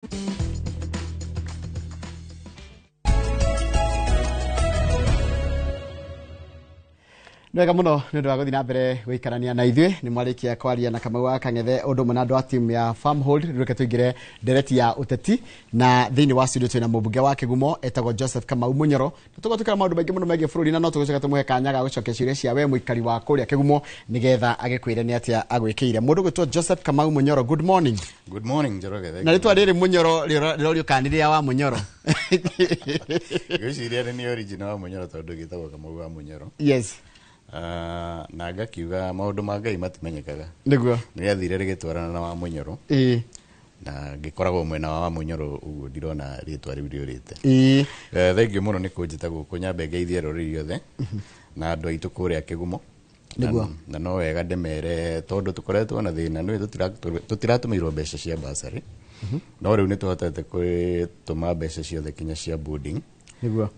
Nĩ wega mũno nĩ ũndũ wa gũthiĩ na mbere gũikarania na ithuĩ. Nĩ mwarĩkia kwaria na Kamau wa Kang'ethe ũndũ ũmwe na andũ a timu ya Farmhold. Rĩu reke tũingĩre ndereti ya ũteti, na thĩinĩ wa studio twĩna mũmbunge wa Kĩgumo etagwo Joseph Kamau Mũnyoro, na tũgũtũkĩra maũndũ maingĩ mũno megiĩ bũrũri, na no tũgũcoka tũmũhe kanya ga gũcokia ciũria cia we mũikari wa kũrĩa Kĩgumo nĩgetha agĩkwĩre nĩ atĩa agwĩkĩire. Mũndũ gwĩtwo Joseph Kamau Mũnyoro, good morning. Good morning, Njoroge. Thank Na you. rĩtwa rĩrĩ Mũnyoro rĩrorio kana nĩ rĩa wa Mũnyoro? Ngwĩciria nĩ original wa Mũnyoro tondũ gĩtagwo Kamau wa Mũnyoro. Ah, na ngakiuga maũndũ ma Ngai matimenyekaga. Nĩ rĩathire rĩgĩtwarana na wa Mũnyoro na ngĩkoragwo mwena wa Mũnyoro, ũguo ndirona rĩtwa rĩu rĩũrĩte. Thank you mũno nĩ kũnjĩta gũkũ. Nyambe ngeithie rũrĩrĩ othe na andũ aitũ kũrĩa Kĩgumo. Na no wega ndĩmere tondũ tũkoretwo na thĩna nĩ tũtiratũmĩirwo mbeca cia bursary, no rĩu nĩ tũhotete gũtũma mbeca ciothe kinya cia boarding.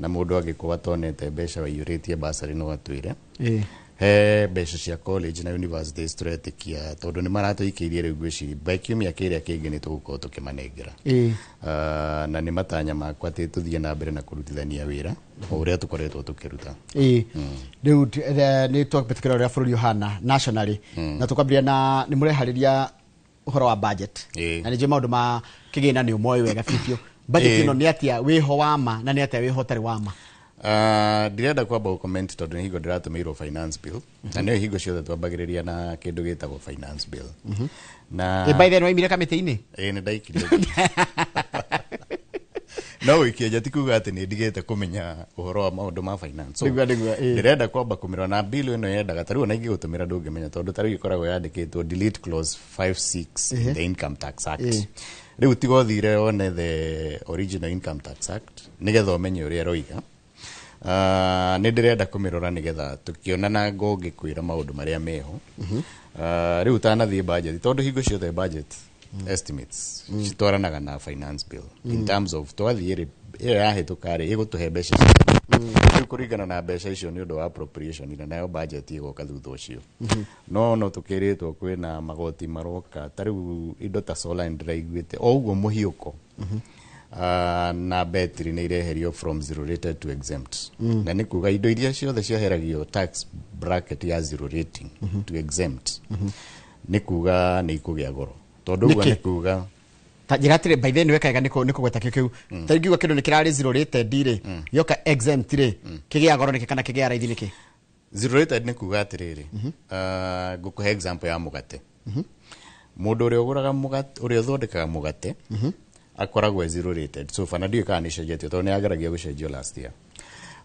Na mũndũ angĩkorwo atonete mbeca waiyũrĩtie bursary, no atwĩre. He mbeca cia college na universities tũretĩkia tondũ nĩ maratũikĩirie. Rĩu ngwĩciria by kiumia kĩrĩa kĩngĩ nĩ tũgũkorwo tũkĩmanengera. Ah, na nĩ matanya makwa atĩ tũthiĩ na mbere na kũrutithania wĩra o ũrĩa tũkoretwo tũkĩruta. Ĩĩ, rĩu nĩ twambĩtũkĩra ũrĩa bũrũri ũhana nationally, na tũkwambĩrĩria na nĩ mũreharĩria ũhoro wa budget. Na nĩ njũĩ maũndũ ma kĩgĩna nĩ ũmoĩ wega biũ biũ. Budget ĩno nĩ atĩa wĩho wa ma na nĩ atĩa wĩho ũtarĩ wa ma? Ah, ndirenda kwamba gũ-comment tondũ nĩ hingo ndĩratũmĩirwo finance bill, na nĩyo hingo ciothe twambagĩrĩria na kĩndũ gĩtagwo finance bill na Ĩ, by the way, nĩ waimire kamĩtĩ-inĩ? Ĩĩ, nĩ ndaikirie no gũikia nja ti kuga atĩ nĩ ndigĩte kũmenya ũhoro wa maũndũ ma finance. So, Nĩguo, ĩĩ. ndĩrenda kwamba kũmĩrora na bill ĩno yendaga tarĩu ona ingĩgũtũmĩra ndũngĩmenya tondũ tarĩu ĩkoragwo yandĩkĩtwo delete clause 56 in the Income Tax Act. Rĩu tiga ũthire one the original Income Tax Act nĩgetha ũmenye ũrĩa ĩroiga. Nĩ ndĩrenda kũmĩrora nĩgetha tũkĩonana ngũngĩkwĩra maũndũ marĩa meho. Rĩu ũtanathiĩ budget, tondũ hingo ciothe budget estimates citwaranaga na finance bill in terms of twathiĩ rĩ, ĩyo yahĩtũka rĩ, ĩgũtũhe mbeca cigana. Rĩu kũringana na mbeca icio nĩ ũndũ wa appropriation, na nayo budget ĩgoka thutha ũcio. No tũkĩrĩtwo kwĩna magoti maroka, ta rĩu indo ta solar nĩndĩraiguĩte o ũguo mũhiũko. Na betri nĩ ireherio from zero rated to exempt, na nĩ kuga indo iria ciothe cieheragio tax bracket ya zero rating to exempt, nĩ kuga nĩ ikũgĩa goro tondũ ũguo Nĩkĩ? nĩ kuga Ta njĩra atĩrĩ, by the way, nĩ weka wega nĩ kũgweta kĩo kĩu. Ta ingiuga kĩndũ nĩ kĩrarĩ zero rated rĩ, gĩoka exempt rĩ, kĩgĩa goro nĩkĩ kana kĩgĩa raithi nĩkĩ? Zero rated nĩ kuga atĩrĩrĩ, ngũkũhe example ya mũgate. Mũndũ ũrĩa ũgũraga mũgate, ũrĩa ũthondekaga mũgate, akoragwo e zero rated so far, na ndiũĩ kana nĩ cenjetio tondũ nĩ yageragia gũcenjio last year.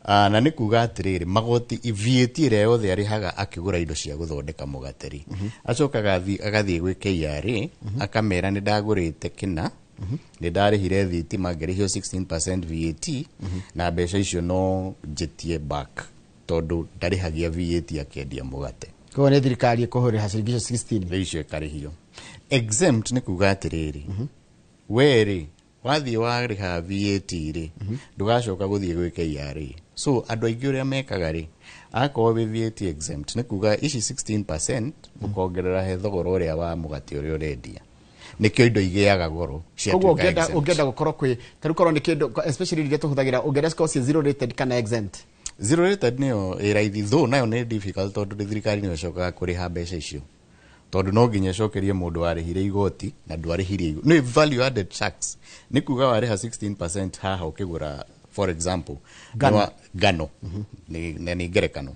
Na nĩ kuga atĩrĩrĩ, magoti VAT ĩrĩa yothe arĩhaga akĩgũra indo cia gũthondeka mũgate rĩ, acokaga agathiĩ gwĩ KRA akamera nĩ ndagũrĩte kĩna, nĩ ndarĩhire thitima, ngĩrĩhio 16% VAT, na mbeca icio no njĩtie back tondũ ndarĩhagia VAT akĩendia mũgate. Koguo nĩ thirikari ĩkũhũrĩha ciringi icio 16? Rĩu icio ĩkarĩhio. Exempt nĩ kuga atĩrĩrĩ, we rĩ, wathiĩ warĩha VAT rĩ, ndũgacoka gũthiĩ gwĩ KRA. So andũ aingĩ ũrĩa mekaga rĩ, akorwo wĩ VAT exempt, nĩ kuga ici 16% ũkongerera he thogora ũrĩa wa mũgate ũrĩa ũrendia. Nĩkĩo indo igĩaga goro Koguo ciatuĩka ũngĩenda exempt. Ũngĩenda gũkorwo kwĩ ta rĩu korwo nĩ kĩndũ, especially iria tũhũthagĩra, ũngĩenda cikorwo ciĩ zero rated kana exempt? Zero rated nĩyo ĩ raithi, though nayo nĩ difficult tondũ nĩ thirikari nĩyo ĩcokaga kũrĩha mbeca icio, tondũ no nginya ĩcokerie mũndũ warĩhire igoti na ndwarĩhirie igoti. Nĩ value added tax, nĩ kuga warĩha 16% haha ũkĩgũra, for example, ngano. Ngano na nĩ ngerekano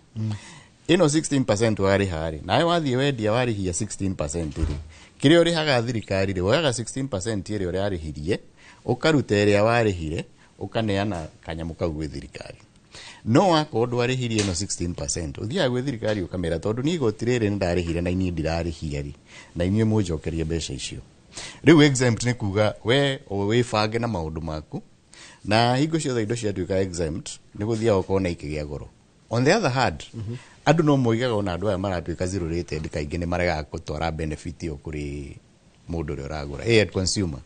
ĩno, 16% warĩha rĩ, nawe wathiĩ wendia warĩhia 16% rĩ, kĩrĩa ũrĩhaga thirikari rĩ, woyaga 16% ĩrĩa ũrarĩhirie, ũkaruta ĩrĩa warĩhire, ũkaneana kanyamũ kau gwĩ thirikari. No wakorwo ndwarĩhirie ĩno 16%, ũthiaga gwĩ thirikari ũkamĩra tondũ niĩ igoti rĩrĩ nĩ ndarĩhire na inyuĩ ndirarĩhia rĩ, na inyuĩ mũnjokerie mbeca icio. Rĩu exempt nĩ kuga we o wĩbange na maũndũ maku, na hingo ciothe indo ciatuĩka exempt nĩ gũthiaga ũkona ikĩgĩa goro. On the other hand, andũ no moigaga ona andũ aya maratuĩka zero rated kaingĩ nĩ maregaga gũtwara benefit ĩyo kũrĩ mũndũ ũrĩa ũragũra, end consumer.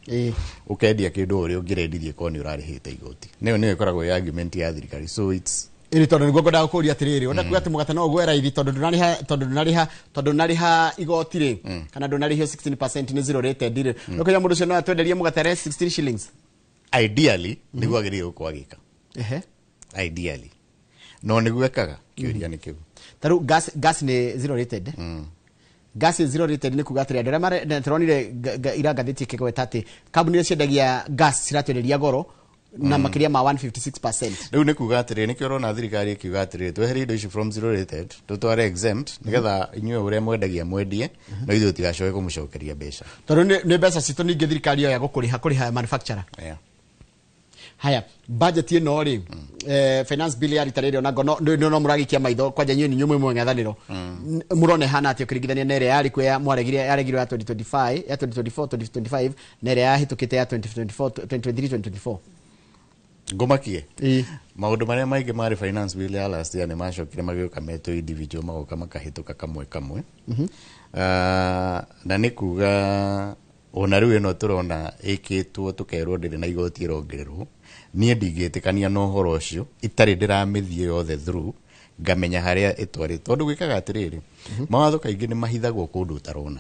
Ũkendia kĩndũ ũrĩa ũngĩrendirie korwo nĩ ũrarĩhĩte igoti. Nĩyo ĩkoragwo ĩ argument ya thirikari, so it's Ĩrĩ tondũ nĩguo ngwendaga gũkũria atĩrĩrĩ, ũrenda kuga atĩ mũgate no ũgwe raithi tondũ ndũnarĩha, tondũ ndũnarĩha, tondũ ndũnarĩha igoti rĩ, kana ndũnarĩhio 16% nĩ zero rated rĩ, ũkĩnya mũndũ ũcio no atwenderie mũgate re 16 shillings? Ideally nĩguo agĩrĩire gũkorwo agĩka. Ideally, no nĩguo ekaga, kĩũria nĩ kĩu. Ta rĩu gas nĩ zero rated. Gas is zero rated nĩ kuga atĩrĩ, andũ arĩa tũronire ira ngathĩti ĩkĩgweta atĩ kambuni iria ciendagia gas ciratwenderia goro na makĩria ma 156%. Rĩu nĩ kuga atĩrĩ, nĩkĩo ũrona thirikari ĩkiuga atĩrĩrĩ, tweherie indo ici from zero rated, tũtware exempt, nĩgetha inyuĩ ũrĩa mwendagia mwendie, no ithuĩ tũtigacoke kũmũcokeria mbeca. Tondũ nĩ mbeca citũ ningĩ thirikari yoya gũkũrĩha kũrĩha manufacturer. Haya, budget ĩno rĩ, finance bill ya rita rĩrĩ, ona no no mũragĩkia maitho kwanja inyuĩ nĩ inyuĩ mwĩ mũng'ethanĩro, mũrona ĩhana atĩa ũkĩringithania na ĩrĩa yarĩ kuo ya mwaregire, yaregirwo ya 2025, ya 2024 2025, na ĩrĩa yahĩtũkĩte ya 2024 2023 2024? Ngũmakie. Ĩĩ. Maũndũ marĩa maingĩ marĩ finance bill ya last year nĩ macokire magĩũka metwo individual, magoka makahĩtũka kamwe kamwe. Na nĩ kuga ona rĩu ĩno tũrona ĩkĩtwo tũkerwo ndĩrĩ na igoti ĩrongererwo, niĩ ndingĩtĩkania na ũhoro ũcio itarĩ ndĩramĩthiĩ yothe through, ngamenya harĩa ĩtwarĩte, tondũ gwĩkaga atĩrĩrĩ, mawatho kaingĩ nĩ mahithagwo kũndũ ũtarona.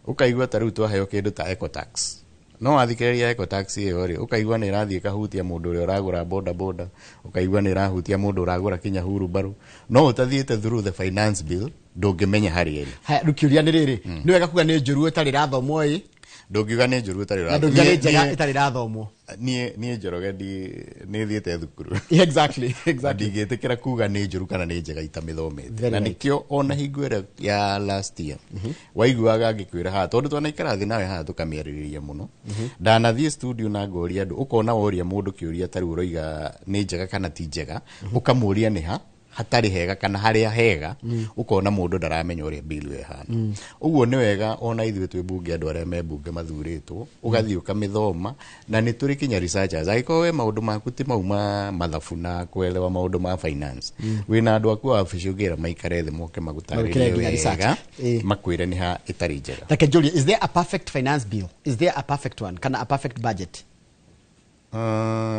Ũkaigua ta rĩu twaheo kĩndũ ta ecotax, no wathikĩrĩria ecotax ĩyo rĩ, ũkaigua nĩ ĩrathiĩ ĩkahutia mũndũ ũrĩa ũragũra boda boda, ũkaigua nĩ ĩrahutia mũndũ ũragũra kinya hurumbarũ, no ũtathiĩte through the finance bill ndũngĩmenya harĩa ĩrĩ. Haya, rĩu kĩũria nĩ rĩrĩ, nĩ wega kuga nĩ njũru ĩtarĩ ĩrathomwo ĩ? Ndũngiuga nĩ njũru ĩtarĩ Na ndũngiuga nĩ njega ĩtarĩ ĩrathomwo. Niĩ Njoroge ndi nĩ thiĩte thukuru. Na ndingĩtĩkĩra kuga nĩ njũru kana nĩ njega itamĩthomete. Very Na right. nĩkĩo ona hingo ĩrĩa ya last year waiguaga ngĩkwĩra haha, tondũ twanaikara thĩ nawe haha tũkamĩarĩrĩria mũno, ndanathiĩ studio na ngoria andũ, ũkona woria mũndũ kĩũria ta rĩu ũroiga nĩ njega kana ti njega, ũkamũria nĩ ha hatarĩ hega kana harĩa hega, ũkona mũndũ ndaramenya ũrĩa bill ĩyo ĩhana. Ũguo nĩ wega ona ithuĩ twĩ bunge, andũ arĩa me bunge mathurĩtwo, ũgathiĩ ũkamĩthoma, na nĩ tũrĩ kinya researchers. Angĩkorwo we maũndũ maku ti mau ma mathabu na kuelewa maũndũ ma finance, wĩna andũ aku a wabici ũngĩra maikare thĩ moke magũtarĩrie Magwĩkĩre nginya research. wega, makwĩre nĩ ha ĩtarĩ njega. Reke njũrie, is there a perfect finance bill? Is there a perfect one kana a perfect budget?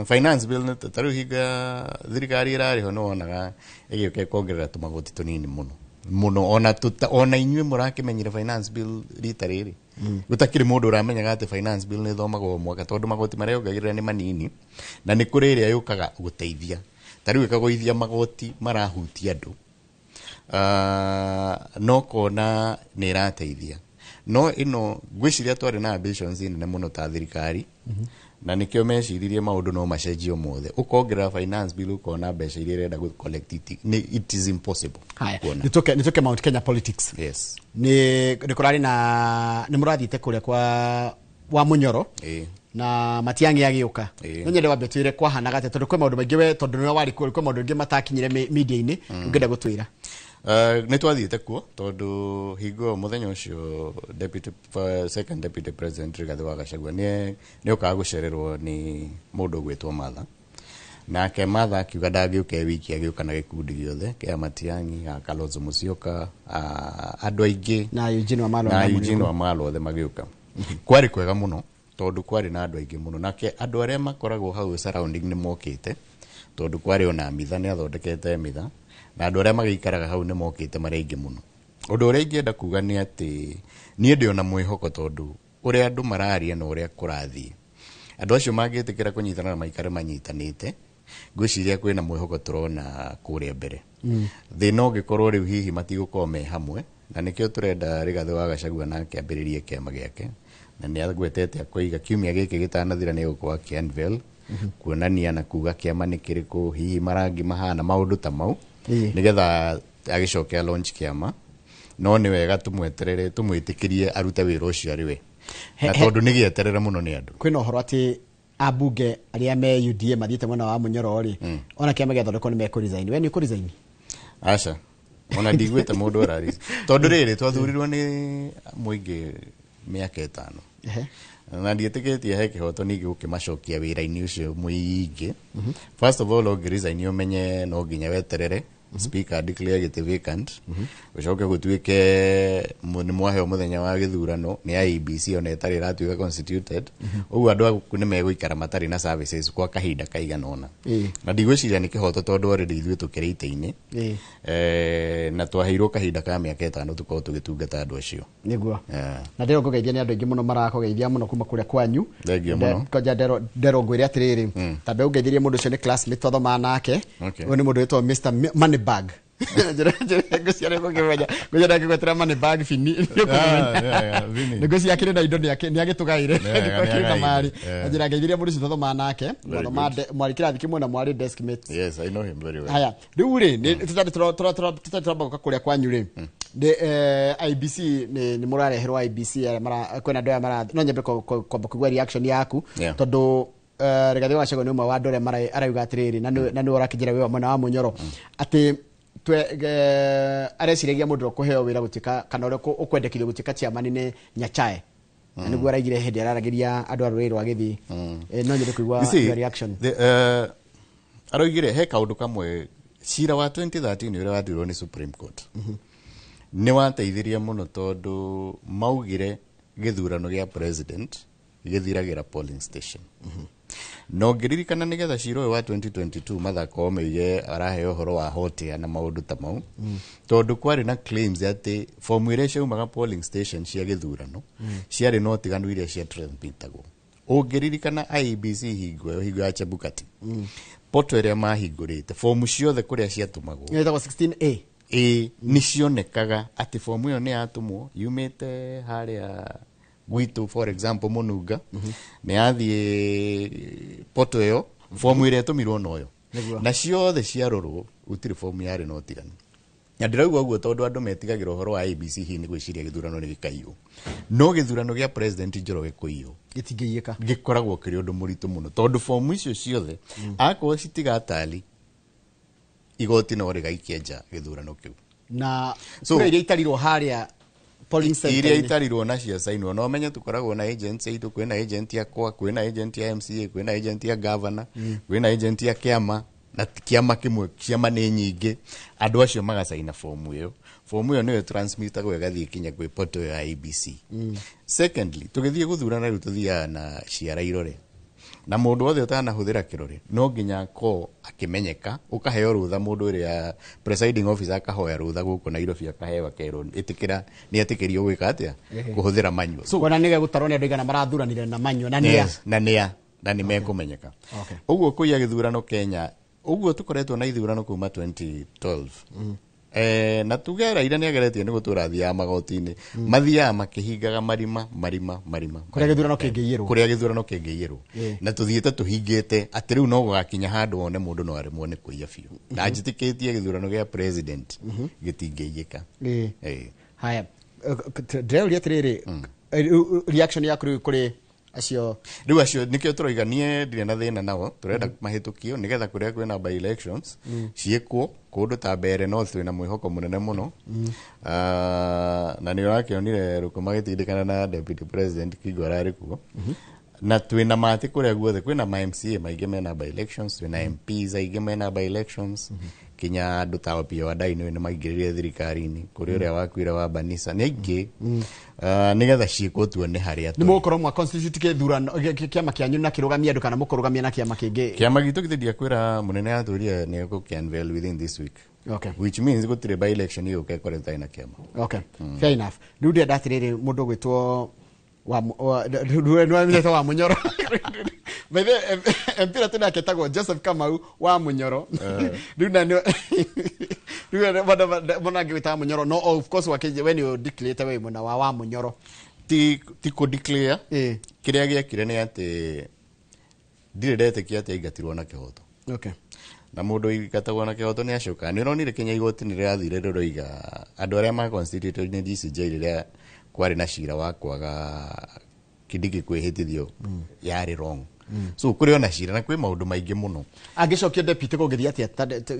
Finance bill nĩ ta rĩu hingo ya thirikari ĩrarĩho, nĩ wonaga ĩgĩũka ĩkongerera tũmagoti tũnini mũno mũno, ona ona inyuĩ mũrakĩmenyire finance bill rita rĩrĩ, gũtakĩrĩ mũndũ ũramenyaga atĩ finance bill nĩ ĩthomagwo o mwaka, tondũ magoti marĩa yongagĩrĩra nĩ manini, na nĩ kũrĩ ĩrĩa yũkaga gũteithia, ta rĩu ĩkagũithia magoti marahutia andũ, no kona nĩ ĩrateithia. No ĩno ngwĩciria twarĩ na ambitions nene mũno ta thirikari, na nĩkĩo meciririe maũndũ no macenjio mothe. Ũkongerera finance bill, ũkona mbeca iria ĩrenda gũ collect it is impossible Haya, kuona. nĩtũke Mount Kenya politics. Yes. Nĩ kũrarĩ na nĩ mũrathiĩte kũrĩa kwa wa Munyoro na Matiang'i agĩũka. No nyende wambe twĩre kwahanaga atĩa, tondũ kwĩ maũndũ maingĩ we, tondũ nĩwe warĩ kuo, kwĩ maũndũ maingĩ matakinyire media-inĩ ũngĩenda gũtwĩra. Nĩ twathiĩte kuo tondũ hingo ĩyo mũthenya ũcio deputy, second deputy president Rigathĩ wa Gachagua nĩ okaga gũcererwo nĩ mũndũ ũgwĩtwo Martha, nake Martha akiuga ndangĩũka e wiki, agĩũka na gĩkundi gĩothe kĩa Matiang'i, a Kalonzo Musyoka, andũ aingĩ na Eugene Wamalwa na na Eugene Mũriũki. Wamalwa othe magĩũka. Kwarĩ kwega mũno tondũ kwarĩ na andũ aingĩ mũno, nake andũ arĩa makoragwo hau surrounding nĩ mokĩte, tondũ kwarĩ ona mitha, nĩ athondekete mitha, na andũ arĩa magĩikaraga hau nĩ mokĩte marĩ aingĩ mũno. Ũndũ ũrĩa ingĩenda kuga nĩ atĩ niĩ ndĩ ona mwĩhoko, tondũ ũrĩa andũ mararia na ũrĩa kũrathiĩ, andũ acio mangĩtĩkĩra kũnyitana na maikare manyitanĩte, ngwĩciria kwĩna mwĩhoko tũrona kũrĩa mbere. Thĩna ũngĩkorwo rĩu hihi matigũkorwo me hamwe, na nĩkĩo tũrenda Rigathĩ wa Gachagua nake ambĩrĩrie kĩama gĩake, na nĩ agwetete akoiga kiumia gĩkĩ gĩtanathira nĩ egũkorwo akĩ unveil, kuonania na kuga kĩama nĩ kĩrĩkũ, hihi marangi mahana, maũndũ ta mau, nĩgetha agĩcoke launch kĩama. No nĩ wega tũmweterere, tũmwĩtĩkĩrie arute wĩra ũcio arĩ we, na tondũ nĩ gĩeterere mũno nĩ andũ. Kwĩna ũhoro atĩ ambunge arĩa me UDA mathiĩte mwena wa Munyoro rĩ, ona kĩama gĩathondekwo nĩ mekũ resign. We nĩ ũkũ resign? Aca, ona ndiguĩte mũndũ arari, tondũ rĩrĩ twathurirwo nĩ mũingĩ mĩaka 5, na ndiĩtĩkĩtie he kĩhoto ningĩ gũkĩmacokia wĩra-inĩ ũcio mũingĩ. First of all, ũngĩ resign ũmenye no nginya weterere. Speaker declare gĩtĩ vacant, gũcoke gũtuĩke nĩ mwaheo mũthenya wa gĩthurano nĩ IEBC ona ĩtarĩ ĩratuĩka constituted. Ũguo andũ aku nĩ megũikara matarĩ na services kwa kahinda kaigana ũna. Na ndigwĩciria nĩ kĩhoto tondũ already ithuĩ tũkĩrĩ itĩ-inĩ. Na twaheirwo kahinda ka mĩaka 5 tũkorwo tũgĩtungata andũ acio. Niguo. Na ndero ngũgeithia nĩ andũ aingĩ mũno marakũgeithia mũno kuma kũrĩa kwanyu. Thengiũ mũno. Kwanja ndero ngwĩre atĩrĩrĩ, tambe ũngeithirie mũndũ ũcio nĩ classmate twathomaga nake. Ũyũ nĩ mũndũ wĩtwo Mr. Moneybag. Ngũciara ngũkĩmenya ngũciara ngĩgwetera Moneybag bini. Vini. Nĩngwĩciria akĩrĩ na indo nĩ agĩtũgaire. Akĩrĩ na mari. Njĩra ngeithirie mũndũ ũcio twathomaga nake. Mwathoma mwarĩ kĩrathi kĩmwe na mwarĩ desk mates. Yes, I know him very well. Haya, rĩu rĩ, tũtarĩ tũramba gũka kũrĩa kwanyu rĩ, nĩ IBC nĩ mũrareherwo IBC arĩa mara kwĩna andũ aya mara no nyambe kwamba kũigua reaction yaku tondũ Rigathĩ wa Gachagua nĩ ũmwe wa andũ arĩa arauga atĩrĩrĩ, na nĩ ũrakĩnjĩra wĩ wa mwena wa Mũnyoro atĩ areciragia mũndũ ũrĩa ũkũheo wĩra gũtuĩka kana ũrĩa ũkwendekithio gũtuĩka chairman nĩ Nyachae. Na nĩguo araigire hĩndĩ araragĩria andũ a rũrĩrĩ rwa Gĩthii. No nyende kũigua your reaction. Aroigire he kaũndũ kamwe cira wa 2013 ũrĩa watuirwo nĩ Supreme Court. Nĩ wateithirie mũno tondũ maugire gĩthurano gĩa president gĩthiragĩra polling station. Na ũngĩririkana nĩgetha cira ũyũ wa 2022 Martha Koome oige araheo ũhoro wa hotia na maũndũ ta mau, tondũ kwarĩ na claims atĩ fomu iria ciaumaga polling station cia gĩthurano ciarĩ na ũtiganu iria cia transmitagwo. Ũngĩririkana IEBC hingo ĩyo, hingo ya Chebukati, poto ĩrĩa mahingũrĩte fomu ciothe kũrĩa ciatũmagwo ĩtagwo 16A. Ĩ nĩ cionekaga atĩ fomu ĩyo nĩ yatũmwo yumĩte harĩa gwitũ, for example Mũnunga, nĩ yathiĩ poto ĩyo, fomu ĩrĩa ĩtũmirwo noyo na ciothe ciarorwo gũtirĩ fomu yarĩ na ũtiganu. Na ndĩrauga ũguo tondũ andũ metigagĩra ũhoro wa IEBC hihi nĩ gwĩciria gĩthurano nĩ gĩkaiywo, no gĩthurano gĩa president Njoroge kũiywo gĩtingĩiyĩka, gĩkoragwo kĩrĩ ũndũ mũritũ mũno tondũ fomu icio ciothe akorwo citigatali igoti no rĩgaikie nja gĩthurano kĩu. Na kura iria itarirwo harĩa polling center iria itarirwo na ciacainwo, no menye tũkoragwo na agents aitũ, kwĩna agent yakwa, kwĩna agent ya MCA, kwĩna agent ya governor, kwĩna agent ya kĩama, na kĩama kĩmwe, ciama nĩ nyingĩ. Andũ acio magacaina fomu ĩyo, fomu ĩyo nĩyo transmitagwo ĩgathiĩ kinya kwĩ portal ya IEBC. Secondly, tũgĩthiĩ gũthurana rĩu tũthiaga na ciara irore, na mũndũ wothe ũtanahũthĩra kĩrore no nginya akorwo akĩmenyeka, ũkaheo rũtha, mũndũ ũrĩa presiding officer akahoya rũtha gũkũ Nairobi, akaheo akerwo ĩtĩkĩra nĩ etĩkĩrio gwĩka atĩa, kũhũthĩra manual. So kuona nĩ gũtarwo nĩ andũ aigana marathuranire na manual na nĩa. Na nĩa na nĩ mekũmenyeka. Ũguo kũiya gĩthurano Kenya, ũguo tũkoretwo na ithurano kuma 2012. Na tuge Raila nĩ ageretie nĩ gũtũra athiaga magoti-inĩ, mathiaga makĩhingaga marima marima marima kũrĩa gĩthurano kĩngĩiyĩrwo, kũrĩa gĩthurano kĩngĩiyĩrwo, na tũthiĩte tũhingĩte atĩ rĩu no gũgakinya handũ wone mũndũ no aremwo nĩ kũiya biũ. Na njĩtĩkĩtie gĩthurano gĩa president gĩtingĩiyĩka. Haya, ndĩrauria atĩrĩrĩ, reaction yaku rĩu kũrĩ acio rĩu acio nĩkĩo tũroiga niĩ ndirĩ na thĩna nao, tũrenda mahĩtũkio nĩgetha kũrĩa kwĩna by elections ciĩkwo kũndũ ta Mbeere North twĩna mwĩhoko mũnene mũno. Na nĩ ũrakĩonire Rũkũ magĩtindĩkana na deputy president Kigo ararĩ kuo, na twĩna matĩ kũrĩa guothe kwĩna ma MCA maingĩ mena by elections, twĩna MPs aingĩ mena by elections, kinya andũ ta Opiyo Wandayi nĩ maingĩrire thirikari-inĩ, kũrĩ ũrĩa wakuire wa Banisa nĩ aingĩ, nĩgetha ciĩkwo tuone harĩa nĩ mũgũkorwo mwa constitute gĩthurano kĩama kĩanyu na kĩrũgamia andũ kana mũkũrũgamia na kĩama kĩngĩ? Kĩama gitũ gĩthindia kwĩra mũnene atũria nĩ egũkĩ-unveil within this week. Which means gũtirĩ by election ĩgũka ĩkorwo ĩtarĩ na kĩama. Okay. Fair enough. Rĩu ndĩrenda atĩrĩrĩ, mũndũ ũgwĩtwo wa Mũnyoro. By the way, MP ũrĩa twĩ nake etagwo Joseph Kamau wa Mũnyoro. Rĩu na nĩ rĩu mũndũ angĩgwĩtaga Mũnyoro, no of course wakĩnje we nĩ ũdeclarete we mwena wa Mũnyoro. Ti kũ declare. Kĩrĩa gĩekire nĩ atĩ ndirĩ ndetĩkia atĩ aingatirwo na kĩhoto. Na mũndũ ũingatagwo na kĩhoto nĩ acokaga. Nĩ ũronire Kenya igoti nĩ rĩrathire rĩroiga andũ arĩa ma constituted nĩ DCJ rĩrĩa kwarĩ na cira wa kwaga Kindiki kwĩhĩtithio yarĩ wrong. So kũrĩ ona cira na kwĩ maũndũ maingĩ mũno. Angĩcokia deputy kũngĩthiĩ atĩa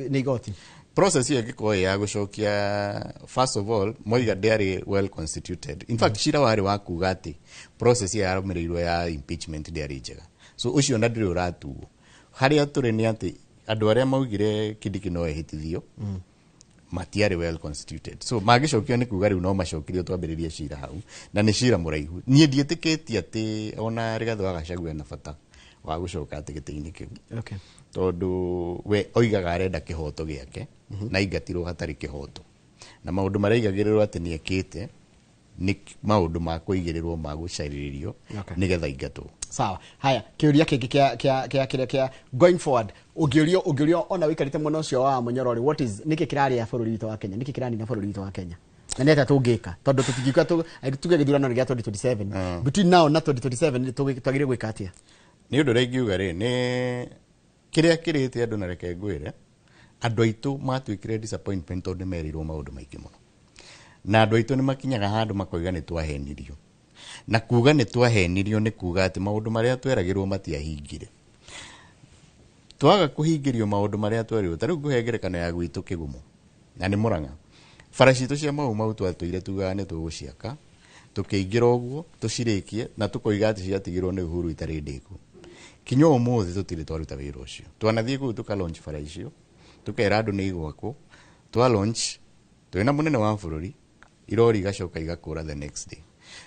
nĩ igoti? Process ĩyo ĩngĩkorwo ĩ ya gũcokia, first of all moiga ndĩarĩ well constituted. In fact cira warĩ wa kuga atĩ process ĩyo yarũmĩrĩirwo ya impeachment ndĩarĩ njega. So ũcio na ndũrĩ ũratuo. Harĩa tũrĩ nĩ atĩ andũ arĩa maugire Kindiki no ehĩtithio Matiarĩ well constituted, so mangĩcokio nĩ kuga rĩu no macokirio twambĩrĩrie cira hau, na nĩ cira mũraihu. Niĩ ndiĩtĩkĩtie atĩ ona Rigathĩ wa Gachagua ena bata wa gũcoka atĩ gĩtĩ-inĩ kĩu, tondũ we oigaga arenda kĩhoto gĩake na aingatirwo hatarĩ kĩhoto, na maũndũ marĩa aigagĩrĩrwo atĩ nĩ ekĩte nĩ maũndũ ma kũigĩrĩrwo ma gũcarĩrĩrio nĩgetha aingatwo. Sawa. Haya, kĩũria kĩngĩ kĩa kĩrĩa kĩa going forward, ũngĩũrio ona wĩikarĩte mwena ũcio wa Munyoro rĩ, what is, nĩkĩ kĩrarĩa bũrũri witũ wa Kenya, nĩkĩ kĩranina bũrũri witũ wa Kenya, na nĩ atĩa tũngĩka, tondũ tũtingiuga tuge gĩthurano nĩ gĩa 2027? Between now na 2027 twagĩrĩire gwĩka atĩa? Nĩ ũndũ ũrĩa ingiuga rĩ, nĩ kĩrĩa kĩrĩte andũ, na reke ngwĩre, andũ aitũ matuĩkire disappointment tondũ nĩ merirwo maũndũ maingĩ mũno, na andũ aitũ nĩ makinyaga handũ makoiga nĩ twahenirio, na kuga nĩ twahenirio nĩ kuga atĩ maũndũ marĩa tweragĩrwo matiahingire. Twaga kũhingĩrio maũndũ marĩa twerirwo, ta rĩu ngũhe ngerekano ya gwitũ Kĩgumo na nĩ Mũrang'a, bara citũ cia Mau Mau twatũire tugaga nĩ tũgũciaka, tũkĩingĩra ũguo tũcirĩkie, na tũkoiga atĩ ciatigirwo nĩ Uhuru itarĩ ndĩku. Kinya ũmũthĩ tũtirĩ twaruta wĩra ũcio. Twanathiĩ kũu tũka launch bara icio, tũkera andũ nĩ igwakwo, twa launch twĩna mũnene wa bũrũri, irori igacoka igakũra the next day.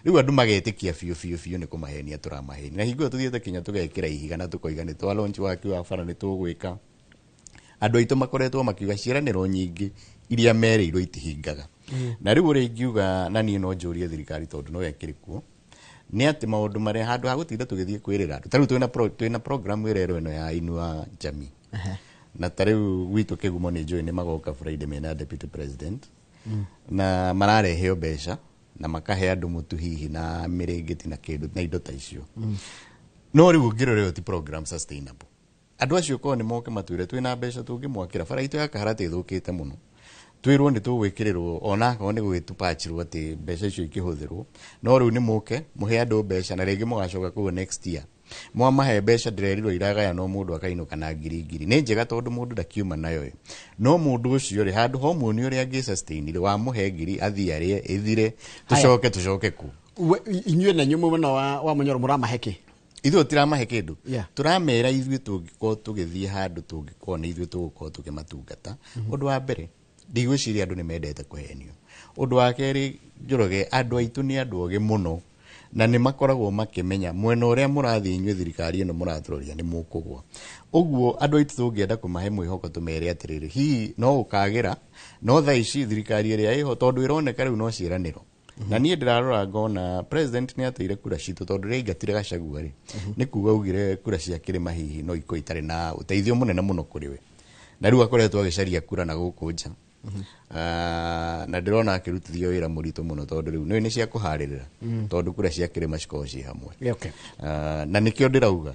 Rĩu andũ magetĩkia biũ biũ biũ nĩ kũmahenia tũramahenia, na hingo ĩyo tũthiĩte kinya tũgekĩra ihiga na tũkoiga nĩ twa launch waki wa bara, nĩ tũgwĩka. Andũ aitũ makoretwo makiuga ciĩranĩro nyingĩ iria merĩirwo itihingaga. Na rĩu ũrĩa ingiuga, na niĩ no njũrie thirikari tondũ no ĩkĩrĩ kuo, nĩ atĩ maũndũ marĩa handũ ha gũtinda tũgĩthiĩ kwĩrĩra andũ, ta rĩu twĩna program ĩrerwo ĩno ya Inua Jamii, na ta rĩu gwitũ Kĩgumo nĩ njũĩ nĩ magoka Friday mena deputy president, na marareheo mbeca na makahe andũ mũtu hihi na mĩrĩngĩti na kĩndũ na indo ta icio. No rĩu ũngĩrora, ĩyo ti program sustainable. Andũ acio korwo nĩ moke matwĩre twĩna mbeca tũngĩmwakĩra bara itũ ya Kaharati ĩthũkĩte mũno, twĩrwo nĩ tũgwĩkĩrĩrwo ona akorwo nĩ gwĩtupachirwo atĩ mbeca icio ikĩhũthĩrwo. No rĩu nĩ mũke mũhe andũ mbeca na rĩngĩ mũgacoka kũu next year mwamahe mbeca, ndĩrerirwo iragayanwo mũndũ akainũka na ngiri ngiri. Nĩ njega tondũ mũndũ ndakiuma nayo ĩ, no mũndũ ũcio rĩ, handũ ha ũmuonie ũrĩa angĩ sustain rĩ, wamũhe ngiri athiĩ arĩe ĩthire, tũcoke ku. Inyuĩ na inyuĩ mwena wa Munyoro mũramahe kĩ? Ithuĩ tũtiramahe kĩndũ. Tũramera ithuĩ tũngĩkorwo tũgĩthiĩ handũ, tũngĩkorwo nĩ ithuĩ tũgũkorwo tũkĩmatungata. Ũndũ wa mbere, ndigwĩciria andũ nĩ mendete kũhenio. Ũndũ wa kerĩ, Njoroge, andũ aitũ nĩ andũ ogĩ mũno na nĩ makoragwo makĩmenya mwena ũrĩa mũrathiĩ inyuĩ thirikari ĩno mũratũroria nĩ mũkũgwa. Ũguo andũ aitũ tũngĩenda kũmahe mwĩhoko, tũmere atĩrĩrĩ, hihi no ũkagĩra, no thaa ici thirikari ĩrĩa ĩho, tondũ ĩroneka rĩu no ciĩranĩro, na niĩ ndĩrarora ngona president nĩ ateire kura citũ, tondũ rĩrĩa aingatire Gachagua rĩ, nĩ kuga augire kura cia kĩrĩma hihi no ikorwo itarĩ na ũteithio mũnene mũno kũrĩ we, na rĩu akoretwo agĩcaria kura na gũkũ nja. Ah, na ndĩrona akĩrutithio wĩra mũritũ mũno, tondũ rĩu nĩ cia kũharĩrĩra, tondũ kura cia kĩrĩma cikoragwo ciĩ hamwe. Ah, na nĩkĩo ndĩrauga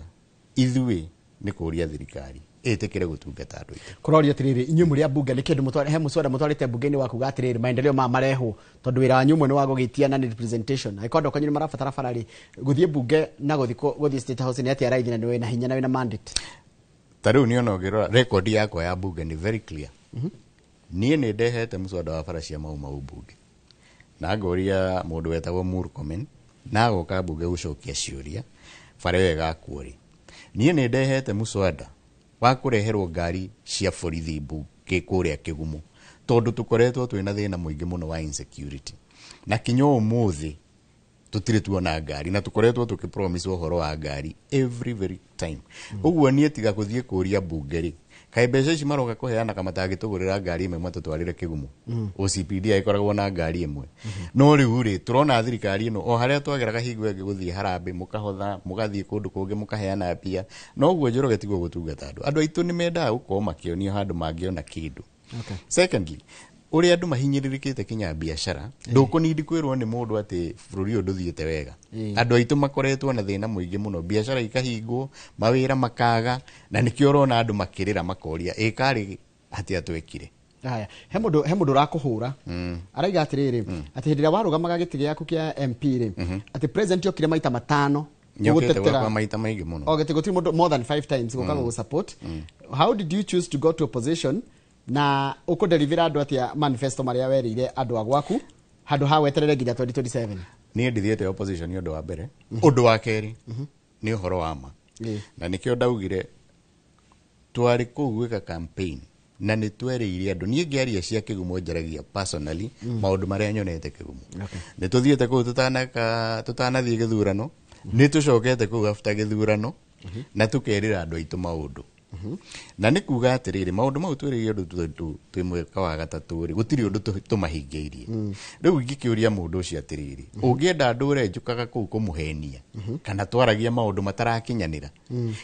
ithuĩ nĩ kũria thirikari ĩtĩkĩre gũtungata andũ aitũ. Kũroria atĩrĩrĩ, inyuĩ mũrĩ a mbunge, nĩ kĩndũ he mũswada mũtwarĩte mbunge-inĩ wa kuga atĩrĩrĩ, maendeleo maya marehwo, tondũ wĩra wanyu ũmwe nĩ wa gũgĩtia na nĩ representation, angĩkorwo andũ akanyu nĩ marabatara bara rĩ, gũthiĩ mbunge na gũthiĩ gũthiĩ State House nĩ atĩa raithi na nĩ wĩna hinya na wĩna mandate? Ta rĩu niĩ ona ũngĩrora record yakwa ya bunge nĩ very clear. Niĩ nĩ ndehete mũswada wa bara cia Mau Mau bunge, na ngoria mũndũ wetagwo Murkomen, na agoka bunge gũcokia ciũria bara ĩyo ĩgakwo rĩ. Niĩ nĩ ndehete mũswada wa kũreherwo ngari cia borithi mbunge kũrĩa Kĩgumo, tondũ tũkoretwo twĩna thĩna mũingĩ mũno wa insecurity, na kinya ũmũthĩ tũtirĩ tuona ngari, na tũkoretwo tũkĩpromise ũhoro wa ngari every very time. Ũguo niĩ tiga gũthiĩ kũria mbunge rĩ, kaĩ mbeca ici maroka kũheana kama matangĩtũgũrĩra ngari ĩmwe matũtwarĩre Kĩgumo? OCPD ĩkoragwo na ngari ĩmwe. No rĩu rĩ, tũrona thirikari ĩno o harĩa twageraga hingo ĩngĩ gũthiĩ harambĩ, mũkahotha, mũgathiĩ kũndũ kũngĩ mũkaheana mbia. No ũguo, Njoroge, tiguo gũtungata andũ. Andũ aitũ nĩ mendaga gũkorwo makĩonio handũ mangĩona kĩndũ. Secondly, ũrĩa andũ mahinyĩrĩrĩkĩte kinya biacara, ndũkũnindi kwĩrwo nĩ mũndũ atĩ bũrũri ũyũ ndũthiĩte wega. Andũ aitũ makoretwo na thĩna mũingĩ mũno, biacara ikahingwo, mawĩra makaga, na nĩkĩo ũrona andũ makĩrĩra makoria ĩ karĩ atĩa twekire. Haya, he mũndũ ũrakũhũra, araiga atĩrĩrĩ, atĩ hĩndĩ ĩrĩa warũgamaga gĩtĩ gĩaku kĩa MP rĩ, atĩ president okire maita matano. Nyokĩte gũgũtetera. Gwakwa maita maingĩ mũno. O gĩtĩ gũtirĩ mũndũ more than five times gũka gũgũ support. How did you choose to go to opposition, na ũkũderivĩra andũ atĩa manifesto marĩa werĩire andũ a gwaku handũ ha weterere nginya 2027? Niĩ ndithiĩte opposition nĩ ũndũ wa mbere. Ũndũ wa kerĩ nĩ ũhoro wa ma, na nĩkĩo ndaugire twarĩ kũu gwĩka campaign. Na nĩ twerĩire andũ, niĩ ngĩaria cia Kĩgumo njaragia personally maũndũ marĩa nyonete Kĩgumo. Nĩ tũthiĩte kũu tũtanathiĩ gĩthurano, nĩ tũcokete kũu after gĩthurano, na tũkerĩra andũ aitũ maũndũ. Na nĩ kuga atĩrĩrĩ, maũndũ mau twĩrĩire andũ tondũ twĩ mwaka wa gatatũ rĩ, gũtirĩ ũndũ tũmahingĩirie. Rĩu ingĩkĩũria mũndũ ũcio atĩrĩrĩ, ũngĩenda ndũre njũkaga kũu kũmũhenia kana twaragia maũndũ matarakinyanĩra,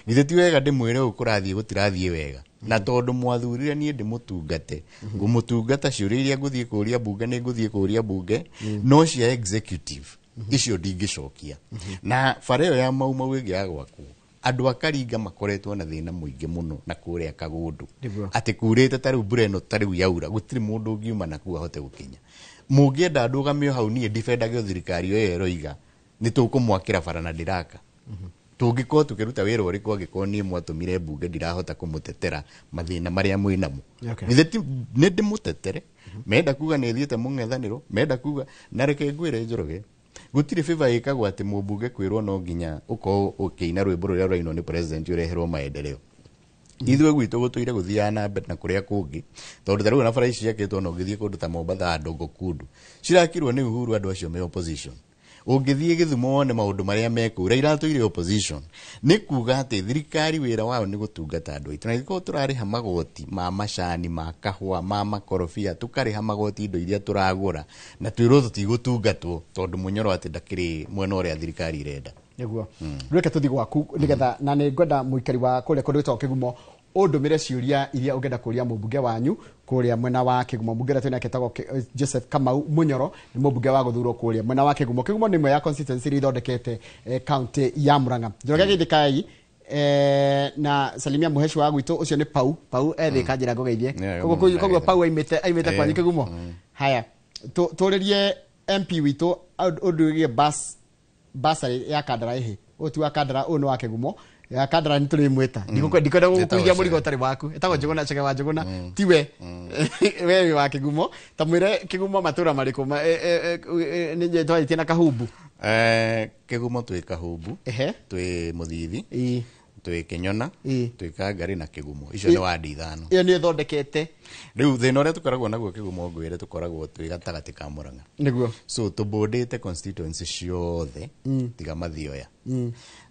githĩ ti wega ndĩmwĩre ũũ kũrathiĩ gũtirathiĩ wega? Na tondũ mwathurire niĩ ndĩmũtungate, ngũmũtungata. Ciũria iria ngũthiĩ kũria bunge nĩ ngũthiĩ kũria bunge, no cia executive icio ndingĩcokia. Na bara ĩyo ya Mau Mau ĩngĩ ya gwakwo, andũ a Karinga makoretwo na thĩna mũingĩ mũno na kũrĩa Kagũndũ, atĩ kurĩte ta rĩu mbura ĩno ta rĩu yaura, gũtirĩ mũndũ ũngiuma na kuu ahote gũkinya. Mũngĩenda ndũgame o hau niĩ ndibendage thirikari ĩyo ĩroiga nĩ tũkũmwakĩra bara na ndĩraka. Tũngĩkorwo tũkĩruta wĩra ũrĩkũ angĩkorwo niĩ mwatũmire mbunge ndirahota kũmũtetera mathĩna marĩa mwĩ namo? Githĩ nĩ ndĩmũtetere? Menda kuga nĩ thiĩte mũng'ethanĩro, menda kuga. Na reke ngwĩre Njoroge, gũtirĩ favor ĩkagwo atĩ mũmbunge kwĩrwo no nginya ũkorwo ũkĩina rwĩmbo rũrĩa rũrainwo nĩ president ũreherwo maendeleo. Ithuĩ gwitũ gũtũire gũthiaga na mbere na kũrĩa kũngĩ, tondũ ta rĩu ona bara ici ciakĩtwo, na ũngĩthiĩ kũndũ ta Mombatha handũ Ngokundu, cirakirwo nĩ Uhuru, andũ acio me opposition. Ũngĩthiĩ Gĩthumo wone maũndũ marĩa mekũu, Raila atũire opposition. Nĩ kuga atĩ thirikari wĩra wayo nĩ gũtungata andũ aitũ, na angĩkorwo tũrarĩha magoti ma macani, ma kahũa, ma makorobia, tũkarĩha magoti indo iria tũragũra, na twĩrwo tũtigũtungatwo tondũ mũnyoro atĩ ndakĩrĩ mwena ũrĩa thirikari ĩrenda. Nĩguo reke tũthiĩ gwaku nĩgetha, na nĩ ngwenda mũikari wa kũrĩa kũndũ gwĩtagwo Kĩgumo ũndũmĩre ciũria iria ũngĩenda kũria mũmbunge wanyu kũrĩa mwena wa Kĩgumo. Mũmbunge ũrĩa twĩ nake etagwo Joseph Kamau Mũnyoro, nĩ mũmbunge wa gũthurwo kũrĩa mwena wa Kĩgumo. Kĩgumo nĩ ĩmwe ya constituency iria ithondekete county ya Murang'a. Njoroge Gĩthĩkai, na salimia mũheci wa gwitũ ũcio nĩ Pau. Pau ethĩka njĩra ngũgeithie. Koguo Pau aimĩte kwanyu Kĩgumo. Haya, tũrĩrie MP witũ ũndũ wĩgiĩ bus basarĩ ya Kandara. Ĩhĩ, ũyũ ti wa Kandara, ũyũ nĩ wa Kĩgumo. Ya Kandara nĩ tũrĩmwĩta. Ndikwenda gũgũkuithia mũrigo ũtarĩ waku. Ĩtagwo Njũgũna, Chege wa Njũgũna. Tiwe we wĩ wa Kĩgumo, ta mwĩre Kĩgumo matũra marĩkũ nĩ twarĩtie na Kahumbu. Kĩgumo twĩ Kahumbu, twĩ Mũthithi, twĩ Kĩnyona, twĩ Kangari na Kĩgumo. Icio nĩ wandi 5. Ĩyo nĩ ĩthondekete. Rĩu thĩna ũrĩa tũkoragwo naguo Kĩgumo, ngwĩre, tũkoragwo twĩ gatagatĩ ka Mũrang'a. So tũbũndĩte constituency ciothe tiga Mathioya,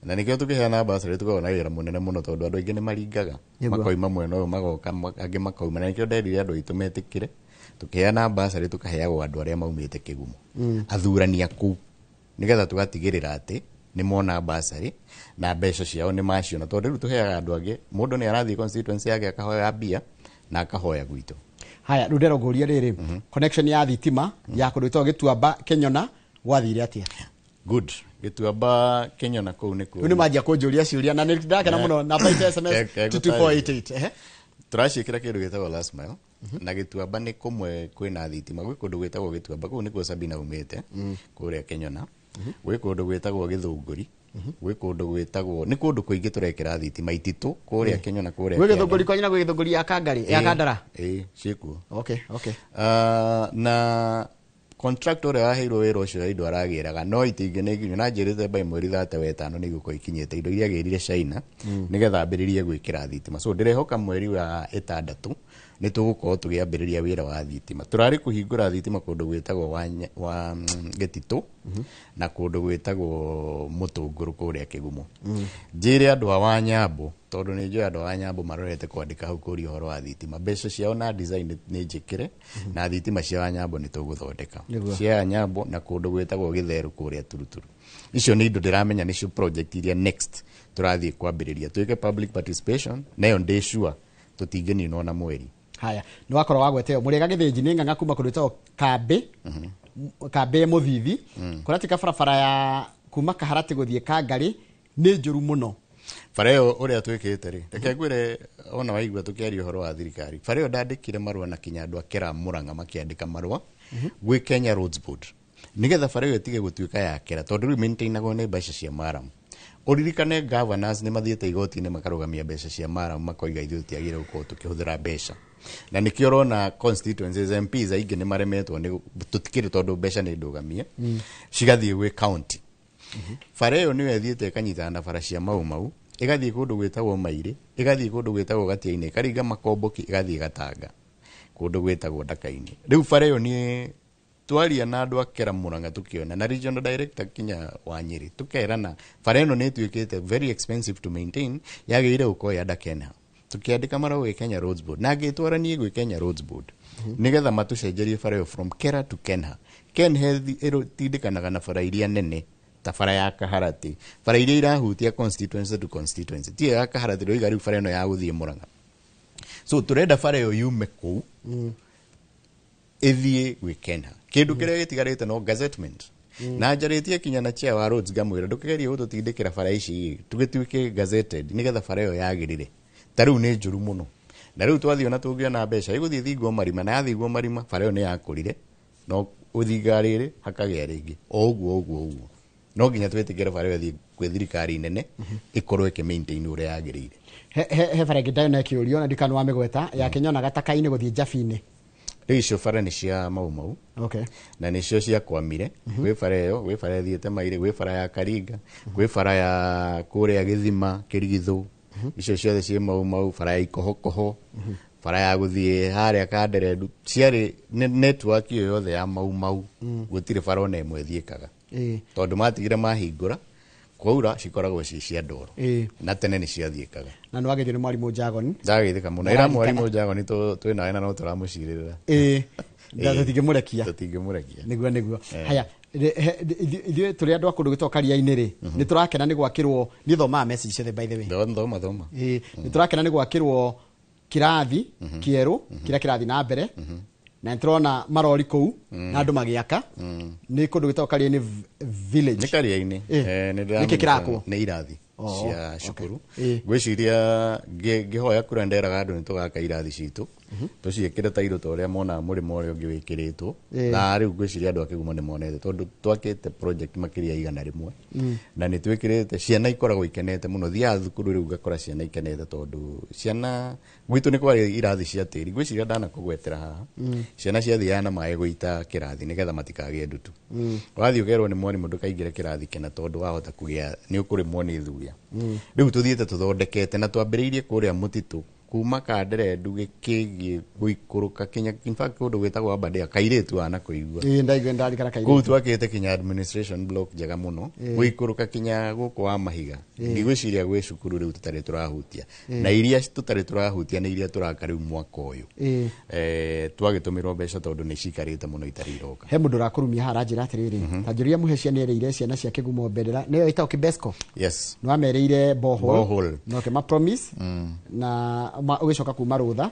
na nĩkĩo tũkĩheana bursary tũkoragwo na wĩra mũnene mũno, tondũ andũ aingĩ nĩ maringaga makoima mwena ũyũ magoka, angĩ makauma. Na nĩkĩo nderire andũ aitũ metĩkĩre tũkĩheana bursary tũkaheagwo andũ arĩa maumĩte Kĩgumo, athurani a kũu, nĩgetha tũgatigĩrĩra atĩ nĩ mona bursary na mbeca ciao nĩ maciona, tondũ rĩu tũheaga andũ angĩ, mũndũ nĩ arathiĩ constituency yake akahoya mbia na akahoya gwitũ. Haya, rĩu ndĩrongũria rĩrĩ, connection ya thitima ya kũndũ gwĩtagwo Gĩtuamba Kĩnyona gwathire atĩa? Good. Gĩtuamba Kĩnyona kũu nĩ Rĩu nĩ manjia kũnjũria ciũria na nĩ ndakena mũno. Namba itũ SMS 22488. Ehe. Tũraciĩkĩra kĩndũ gĩtagwo last mile, na Gĩtuamba nĩ kũmwe kwĩna thitima. Gwĩ kũndũ gwĩtagwo Gĩtuamba, kũu nĩkuo Sabina umĩte, kũrĩa Kĩnyona gwĩ kũndũ gwĩtagwo Gĩthũngũri, gwĩ kũndũ gwĩtagwo, nĩ kũndũ kũingĩ tũrekĩra thitima, Ititũ kũrĩa Kĩnyona kũrĩa Gwĩ Gĩthũngũri kwanyu na gwĩ Gĩthũngũri ya Kangari, ya Kandara? Ĩĩ, ciĩkuo. Na contractor ũrĩa waheirwo wĩra ũcio wa indo aragĩraga no itingĩ nĩ nginya na njĩrĩte by mweri 35 nĩ igũkorwo ikinyĩte indo iria agĩrire China nĩgetha ambĩrĩrie gwĩkĩra thitima. So ndĩrehoka mweri wa ĩtandatũ nĩ tũgũkorwo tũgĩambĩrĩria wĩra wa thitima. Tũrarĩ kũhingũra thitima kũndũ gwĩtagwo wa Gĩtitũ na kũndũ gwĩtagwo Mũtũngũrũ kũrĩa Kĩgumo. Njĩre andũ a Wanyambo, tondũ nĩ njũĩ andũ a Wanyambo marorete kwandĩka hau kũria ũhoro wa thitima, mbeca ciao na design nĩ njĩkĩre, na thitima cia Wanyambo nĩ tũgũthondeka cia Wanyambo na kũndũ gwĩtagwo Gĩtherũ kũrĩa Turuturu. Icio nĩ indo ndĩramenya nĩcio project iria next tũrathiĩ kwambĩrĩria, twĩke public participation nayo. Ndĩ sure tũtingĩninwo na mweri. Haya, nĩ wakorwo wagweteo mũrĩega Gĩthĩnji nĩ ng'ang'a kuma kũndũ gwĩtagwo kambĩ kambĩ Mũthithi, kũrĩa tika barabara ya kuma Kaharatĩ gũthiĩ Kangarĩ nĩ njũru mũno. Bara ĩyo ũrĩa twĩkĩte rĩ, reke ngwĩre, ona waigua tũkĩaria ũhoro wa thirikari, bara ĩyo ndandĩkire marũa na kinya andũ a Kera Mũrang'a makĩandĩka marũa gwĩ Kenya Roads Board nĩgetha bara ĩyo ĩtige gũtuĩka ya kera, tondũ rĩu maintainagwo nĩ mbeca cia maram. Ũririkane governors nĩ mathiĩte igoti-inĩ makarũgamia mbeca cia maram, makoiga ithuĩ tũtiagĩrĩire gũkorwo tũkĩhũthĩra mbeca, na nĩkĩo ũrona constituencies MPs aingĩ nĩ maremetwo nĩ tũtikĩrĩ, tondũ mbeca nĩ ndũgamie cigathiĩ gwĩ county. Bara ĩyo nĩyo ĩthiĩte ĩkanyitana na bara cia Mau Mau. Ĩgathiĩ kũndũ gwĩtagwo Mairĩ, ĩgathiĩ kũndũ gwĩtagwo Gatiainĩ, ĩkaringa Makomboki, ĩgathiĩ Gatanga, kũndũ gwĩtagwo Ndaka-inĩ. Rĩu bara ĩyo niĩ twaria na andũ a Kera Murang'a tũkĩona na regional director kinya wa Nyĩrĩ, tũkerana bara ĩno nĩ ĩtuĩkĩte very expensive to maintain, yagĩrĩire gũkorwo ya Kenha. Tũkĩandĩka marũa gwĩ Kenya Roads Board na ngĩtwara niĩ gwĩ Kenya Roads Board nĩgetha matũcenjerie bara ĩyo from Kera to Kenha. Kenha ĩtindĩkanaga na bara iria nene ta bara ya Kaharatĩ, bara iria irahutia constituency to constituency, ti ya Kaharatĩ rĩu rĩu bara ĩno ya gũthiĩ Murang'a. So tũrenda bara ĩyo yume kũu ĩthiĩ gwĩ Kenha. Kĩndũ kĩrĩa gĩtigarĩte no gazettement. Na njarĩtie kinya na chair wa roads ngamwĩra ndũkĩgerie gũtũtindĩkĩra bara ici tũgĩtuĩke gazetted nĩgetha bara ĩyo yagĩrĩre. Ta rĩu nĩ njũru mũno, na rĩu twathiĩ ona tũngĩona mbeca ĩgũthiĩ thingwo marima, na yathingwo marima bara ĩyo nĩ yakũrire, no ũthinga rĩrĩ hakagĩa rĩngĩ, o ũguo ũguo ũguo. No nginya twĩtĩkĩre bara ĩyo ĩthiĩ gwĩ thirikari nene ĩkorwo ĩkĩ maintain ũrĩa yagĩrĩire. He bara ĩngĩ ndayona ĩkĩũrio na ndikana wa mĩgweta ya Kĩnyona Gataka-inĩ gũthiĩ Njabi-inĩ. Rĩu icio bara nĩ cia Mau Mau. Na nĩcio ciakwamire. Gwĩ bara ĩyo, gwĩ bara ĩthiĩte Mairĩ, gwĩ bara ya Karinga, gwĩ bara ya kũrĩa Gĩthima Kĩrigithũ, icio ciothe ciĩ Mau Mau, bara ya Ikohokoho, bara ya gũthiĩ harĩa Kanderendu, ciarĩ network ĩyo yothe ya Mau Mau, gũtirĩ bara ona ĩmwe ĩthiĩkaga. Tondũ matigire mahingũra, kwaura cikoragwo ciĩ cia ndoro. Na tene nĩ ciathiĩkaga. Na nĩ wageithio nĩ mwarimũ Jagon. Ndageithĩka mũno. Ĩra mwarimũ Jagon twĩ nawe na no tũramũcirĩrĩra. Tũtingĩmũrekia. Tũtingĩmũrekia. Nĩguo, nĩguo. Haya, ithuĩ tũrĩ andũ a kũndũ gwĩtagwo Karia-inĩ rĩ, nĩ tũrakena nĩ gwakĩrwo, niĩ thomaga message ciothe by the way. Thoma, thoma. Nĩ tũrakena nĩ gwakĩrwo kĩrathi kĩerũ kĩrĩa kĩrathiĩ na mbere, na nĩ tũrona marori kũu na andũ magĩaka. Nĩ kũndũ gwĩtagwo Karia-inĩ village. Nĩ Karia-inĩ. Nĩ ndĩramenya. Nĩkĩ kĩrakwo? Nĩ irathi cia cukuru. Ngwĩciria ngĩhoya kura nderaga andũ nĩ tũgaka irathi citũ, tũciĩkĩre tairũ ta ũrĩa monaga mũrĩmo ũrĩa ũngĩ wĩkĩrĩtwo. Na rĩu ngwĩciria andũ a Kĩgumo nĩ monete tondũ twakĩte project makĩria 100 na nĩ twĩkĩrĩte ciana ikoragwo ikenete mũno. Thiaga thukuru rĩu ngakora ciana ikenete tondũ ciana gwitũ nĩ kwarĩ irathi cia tĩri. Ngwĩciria ndanakũgwetera haha. Ciana ciathiaga na maĩ gũita kĩrathi nĩgetha matikagĩe ndutu. Wathiĩ ũkerwo nĩ mwarimũ ndũkaingĩre kĩrathi kĩna tondũ wahota kũgĩa nĩ ũkũrĩmwo nĩ thuya. Rĩu tũthiĩte tũthondekete na twambĩrĩirie kũrĩa mũtitũ kuma Kanderendu gĩkĩgiĩ gũikũrũka kinya, in fact kũndũ gwĩtagwo Aberdare, kairĩtu wana kũigua. Ndaigua ndarikara kairĩtu. Kũu twakĩte kinya administration block njega mũno, gũikũrũka kinya gũkũ wa Mahiga. Ndigwĩciria gwĩ cukuru rĩu tũtarĩ tũrahutia. Na iria tũtarĩ tũrahutia nĩ iria tũraka rĩu mwaka ũyũ. Twagĩtũmĩrwo mbeca tondũ nĩ cikarĩte mũno itarĩ iroka. He mũndũ ũrakũrumia haha aranjĩra atĩrĩrĩ, ta njũria Mũhecia nĩerĩire ciana cia Kĩgumo bendera, nĩyo ĩtagwo Kibesco. Yes. Nĩ wamerĩire borehole. Borehole. Na ũkĩma promise. Na ũgĩcoka kuma rũtha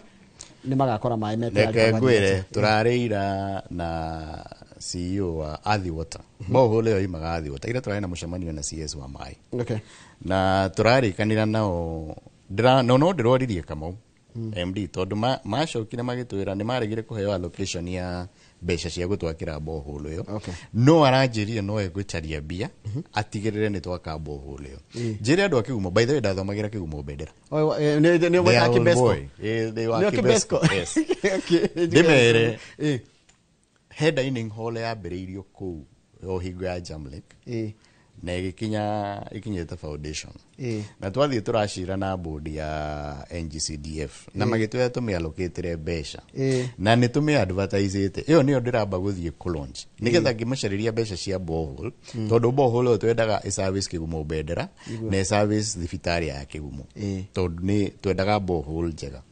nĩ magakora maĩ metayari Reke kwa ngwĩre, Wathi. tũrarĩira na CEO wa Athi Water. Borehole ĩyo yumaga Athi Water. Ira tũrarĩ na mũcemanio na CS wa maĩ. Na tũrarĩkanĩra nao, no ndĩroririe Kamau MD tondũ macokire magĩtwĩra nĩ maregire kũheo allocation ya mbeca cia gũtwakĩra borehole ĩyo. No aranjĩrire no egũcaria mbia atigĩrĩre nĩ twaka borehole ĩyo. Njĩre andũ a Kĩgumo, by the way ndathomagĩra Kĩgumo bendera. Nĩ They ũgwetaga are all Kibesco? boy. They were Nĩ Kibesco. Kibesco? Yes. Ndĩmere, he dining hall yambĩrĩirio kũu o hingo ya Jamlek. Na ĩgĩkinya ĩkinyĩte foundation. Na twathiĩ tũracira na board ya NGCDF na magĩtwĩra tũmĩallocatĩre mbeca. Na nĩ tũmĩ-advertisĩte. Ĩyo nĩyo ndĩramba gũthiĩ kũ-launch. Nĩgetha ngĩmacarĩria mbeca cia borehole, tondũ borehole ĩyo twendaga ĩ-service Kĩgumo bendera na ĩ-service thibitarĩ ya Kĩgumo. Tondũ nĩ twendaga borehole njega.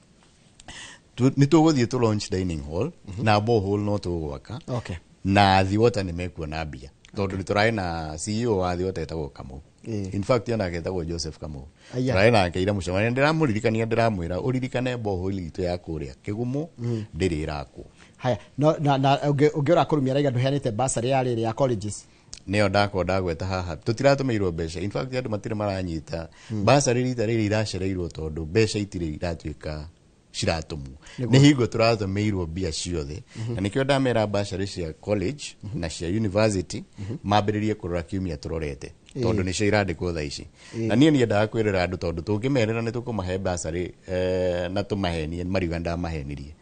Nĩ tũgũthiĩ tũ launch dining hall na borehole no tũgwaka. Na Athi Water nĩ mekuona mbia. Tondũ nĩ tũrarĩ na CEO wa Athi Water etagwo Kamau. In fact onake etagwo Joseph Kamau. Tũrarĩ nake ira mũcemanio, ndĩramũririkania, ndĩramwĩra ũririkane borehole itũ ya kũrĩa Kĩgumo ndĩrĩ ĩrakwo. Haya, no, na ũngĩ ũrakũrumia arauga ndũheanĩte bursary ya rĩrĩ ya colleges. Nĩyo ndakwa ndagweta haha tũtiratũmĩirwo mbeca. In fact andũ matirĩ maranyita bursary rita rĩrĩ iracereirwo tondũ mbeca itirĩ iratuĩka ciratũmwo. Nĩ hingo tũratũmĩirwo mbia ciothe. Na nĩkĩo ndamera bursary cia college na cia university mambĩrĩrie kũrora kiumia tũrorete. Tondũ nĩcio irandĩkwo thaa ici. Na niĩ niendaga kwĩrĩra andũ tondũ tũngĩmerĩra nĩ tũkũmahe bursary, na tũmahenie, mariuga ndamahenirie.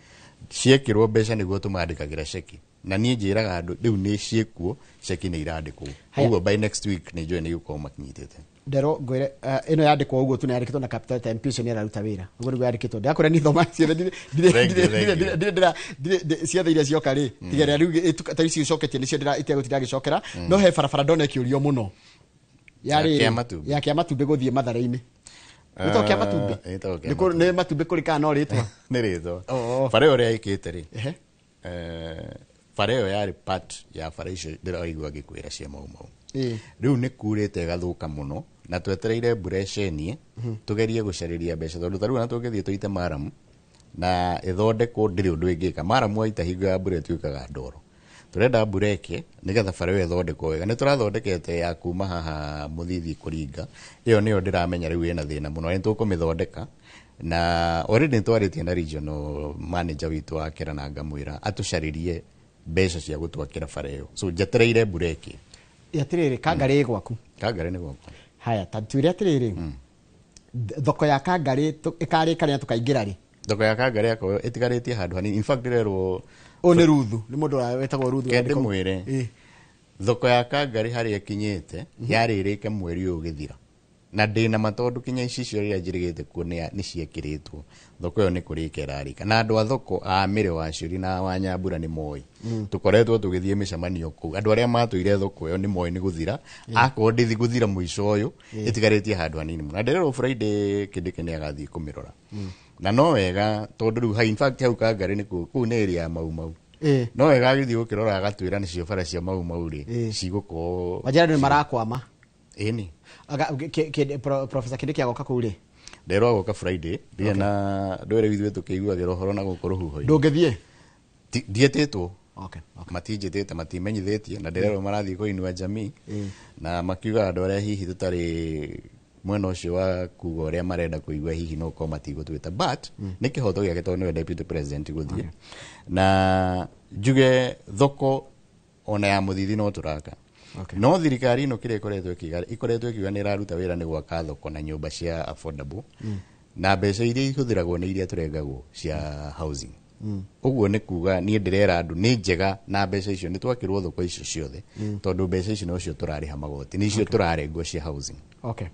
Ciekĩrwo mbeca nĩguo tũmandĩkagĩra ceki. Na niĩ njĩraga andũ rĩu nĩ ciĩkuo, ceki nĩ irandĩkwo. Haya. Ũguo by next week nĩ njũĩ nĩ igũkorwo makinyitĩte. Ndero ngwire ino yandikwo uguo tu yandikitwo na capital letter MP ucio ni araruta wira uguo niguo yandikitwo ndakora ni thoma ciothe ndire ndire ciothe iria cioka ri tigeria riu ta ici ucoketie nicio ndira itegũtinda ngĩcokera no he barabara ndona ĩkĩũrio mũno yarĩ ya kĩa matumbĩ gũthiĩ Mathare-inĩ. Nĩtagwo kĩa matumbĩ? Nĩ matumbĩ kũrĩ kana no rĩtwa? Nĩ rĩtwa. Bara ĩyo ũrĩa ĩkĩte rĩ, bara ĩyo yarĩ part ya bara icio ndĩraigua ngĩkwĩra cia Mau Mau. Rĩu nĩ kurĩte ĩgathũka mũno na twetereire mbura ĩcenie tũgerie gũcarĩria mbeca tondũ ta rĩu ona tũngĩthiĩ tũite maramu na ĩthondekwo ndĩrĩ ũndũ ĩngĩka. Maramu waita hingo ya mbura ĩtuĩkaga ndoro. Tũrenda mbura ĩke nĩgetha bara ĩyo ĩthondekwo wega. Nĩ tũrathondekete ya kuma haha Mũthithi kũringa, ĩyo nĩyo ndĩramenya rĩu ĩna thĩna mũno, nĩ tũkũmĩthondeka na already nĩ twarĩtie na regional manager witũ wa Kera na ngamwĩra atũcarĩrie mbeca cia gũtwakĩra bara ĩyo, so njetereire mbura ĩke. Atirĩrĩ, Kangarĩ ĩ gwaku? Kangarĩ nĩ gwakwa. Haya, ta tuĩre atĩrĩrĩ, thoko ya Kangarĩ ĩkarĩka rĩ na tũkaingĩra rĩ? Thoko ya Kangarĩ yakorwo ĩtigarĩtie handũ hanini, in fact ndĩrerwo Ũyũ nĩ Ruthu, nĩ mũndũ wĩtagwo Ruthu. Ke ndĩmwĩre thoko ya Kangarĩ harĩa ĩkinyĩte yarĩ ĩrĩke mweri ũyũ ũgĩthira, na ndĩna ma tondũ kinya icicio rĩrĩa njĩrĩgĩte kuo nĩ ciĩkĩrĩtwo. Thoko ĩyo nĩ kũrĩka ĩrarĩka na andũ a thoko a Mĩrĩ wa Cũri na wa Nyambura nĩ moĩ, tũkoretwo tũgĩthiĩ mĩcemanio kũu, andũ arĩa matũire thoko ĩyo nĩ moĩ nĩ gũthira, akorwo ndĩthi gũthira mũico ũyũ ĩtigarĩtie handũ hanini mũno, na ndĩrerwo Friday Kindiki nĩ agathiĩ kũmĩrora na no wega tondũ rĩu in fact hau Kangarĩ nĩ kũu nĩ area ya Mau Mau, no wega agĩthiĩ gũkĩrora agatwĩra nĩcio bara cia Mau Mau rĩ cigũkorwo Wanjĩra andũ nĩ marakwama. Ĩni. Professor Kindiki agoka kũu rĩ? Nderwo agoka Friday, ndirĩ na ndwere ithuĩ tũkĩiguagĩra ũhoro na gũkũ rũhuho-inĩ. Ndũngĩthiĩ? Ndiĩtĩtwo. Matinjĩtĩte, matimenyithĩtie na ndĩrerwo marathiĩ kũinua jamii na makiuga andũ arĩa hihi tũtarĩ mwena ũcio wa kuga ũrĩa marenda kũigua hihi no ũkorwo matigũtwĩta, but nĩ kĩhoto gĩake tondũ nĩwe deputy president gũthiĩ. Na njuge thoko ona ya Mũthithi no tũraka. No thirikari ĩno kĩrĩa ĩkoretwo ĩkiuga nĩ ĩraruta wĩra nĩ gwaka thoko na nyũmba cia affordable na mbeca iria ihũthĩragwo nĩ iria tũrengagwo cia housing. Ũguo nĩ kuga niĩ ndĩrera andũ nĩ njega na mbeca icio nĩ twakĩrwo thoko icio ciothe tondũ mbeca icio nocio tũrarĩha magoti, nĩcio tũrarengwo cia housing. Okay.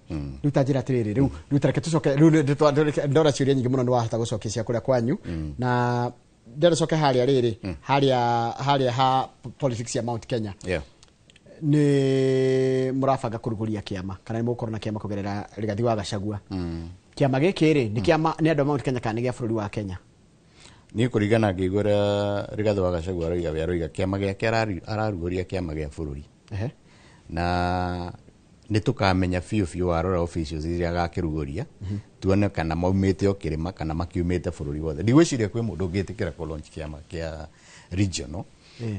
Rĩu ta njĩra atĩrĩrĩ, rĩu ta reke tũcoke rĩu ndora ciũria nyingĩ mũno nĩ wahota gũcokia cia kũrĩa kwanyu na ndĩrenda coke harĩa rĩrĩ harĩa ha politics ya Mount Kenya. Nĩ mũrabanga kũrugũria kĩama kana nĩ mũgũkorwo na kĩama kũgerera Rigathi wa Gachagua? Kĩama gĩkĩ rĩ nĩ kĩama nĩ andũ a Mount Kenya kana nĩ gĩa bũrũri wa Kenya? Niĩ kũringana ngĩigua ũrĩa Rigathi wa Gachagua aroiga, we aroiga kĩama gĩake ararugũria kĩama gĩa bũrũri. Na nĩ tũkamenya biũ biũ warora officials iria agakĩrugũria tuone kana maumĩte o kĩrĩma kana makiumĩte bũrũri wothe. Ndigwĩciria kwĩ mũndũ ũngĩtĩkĩra kũ launch kĩama kĩa regional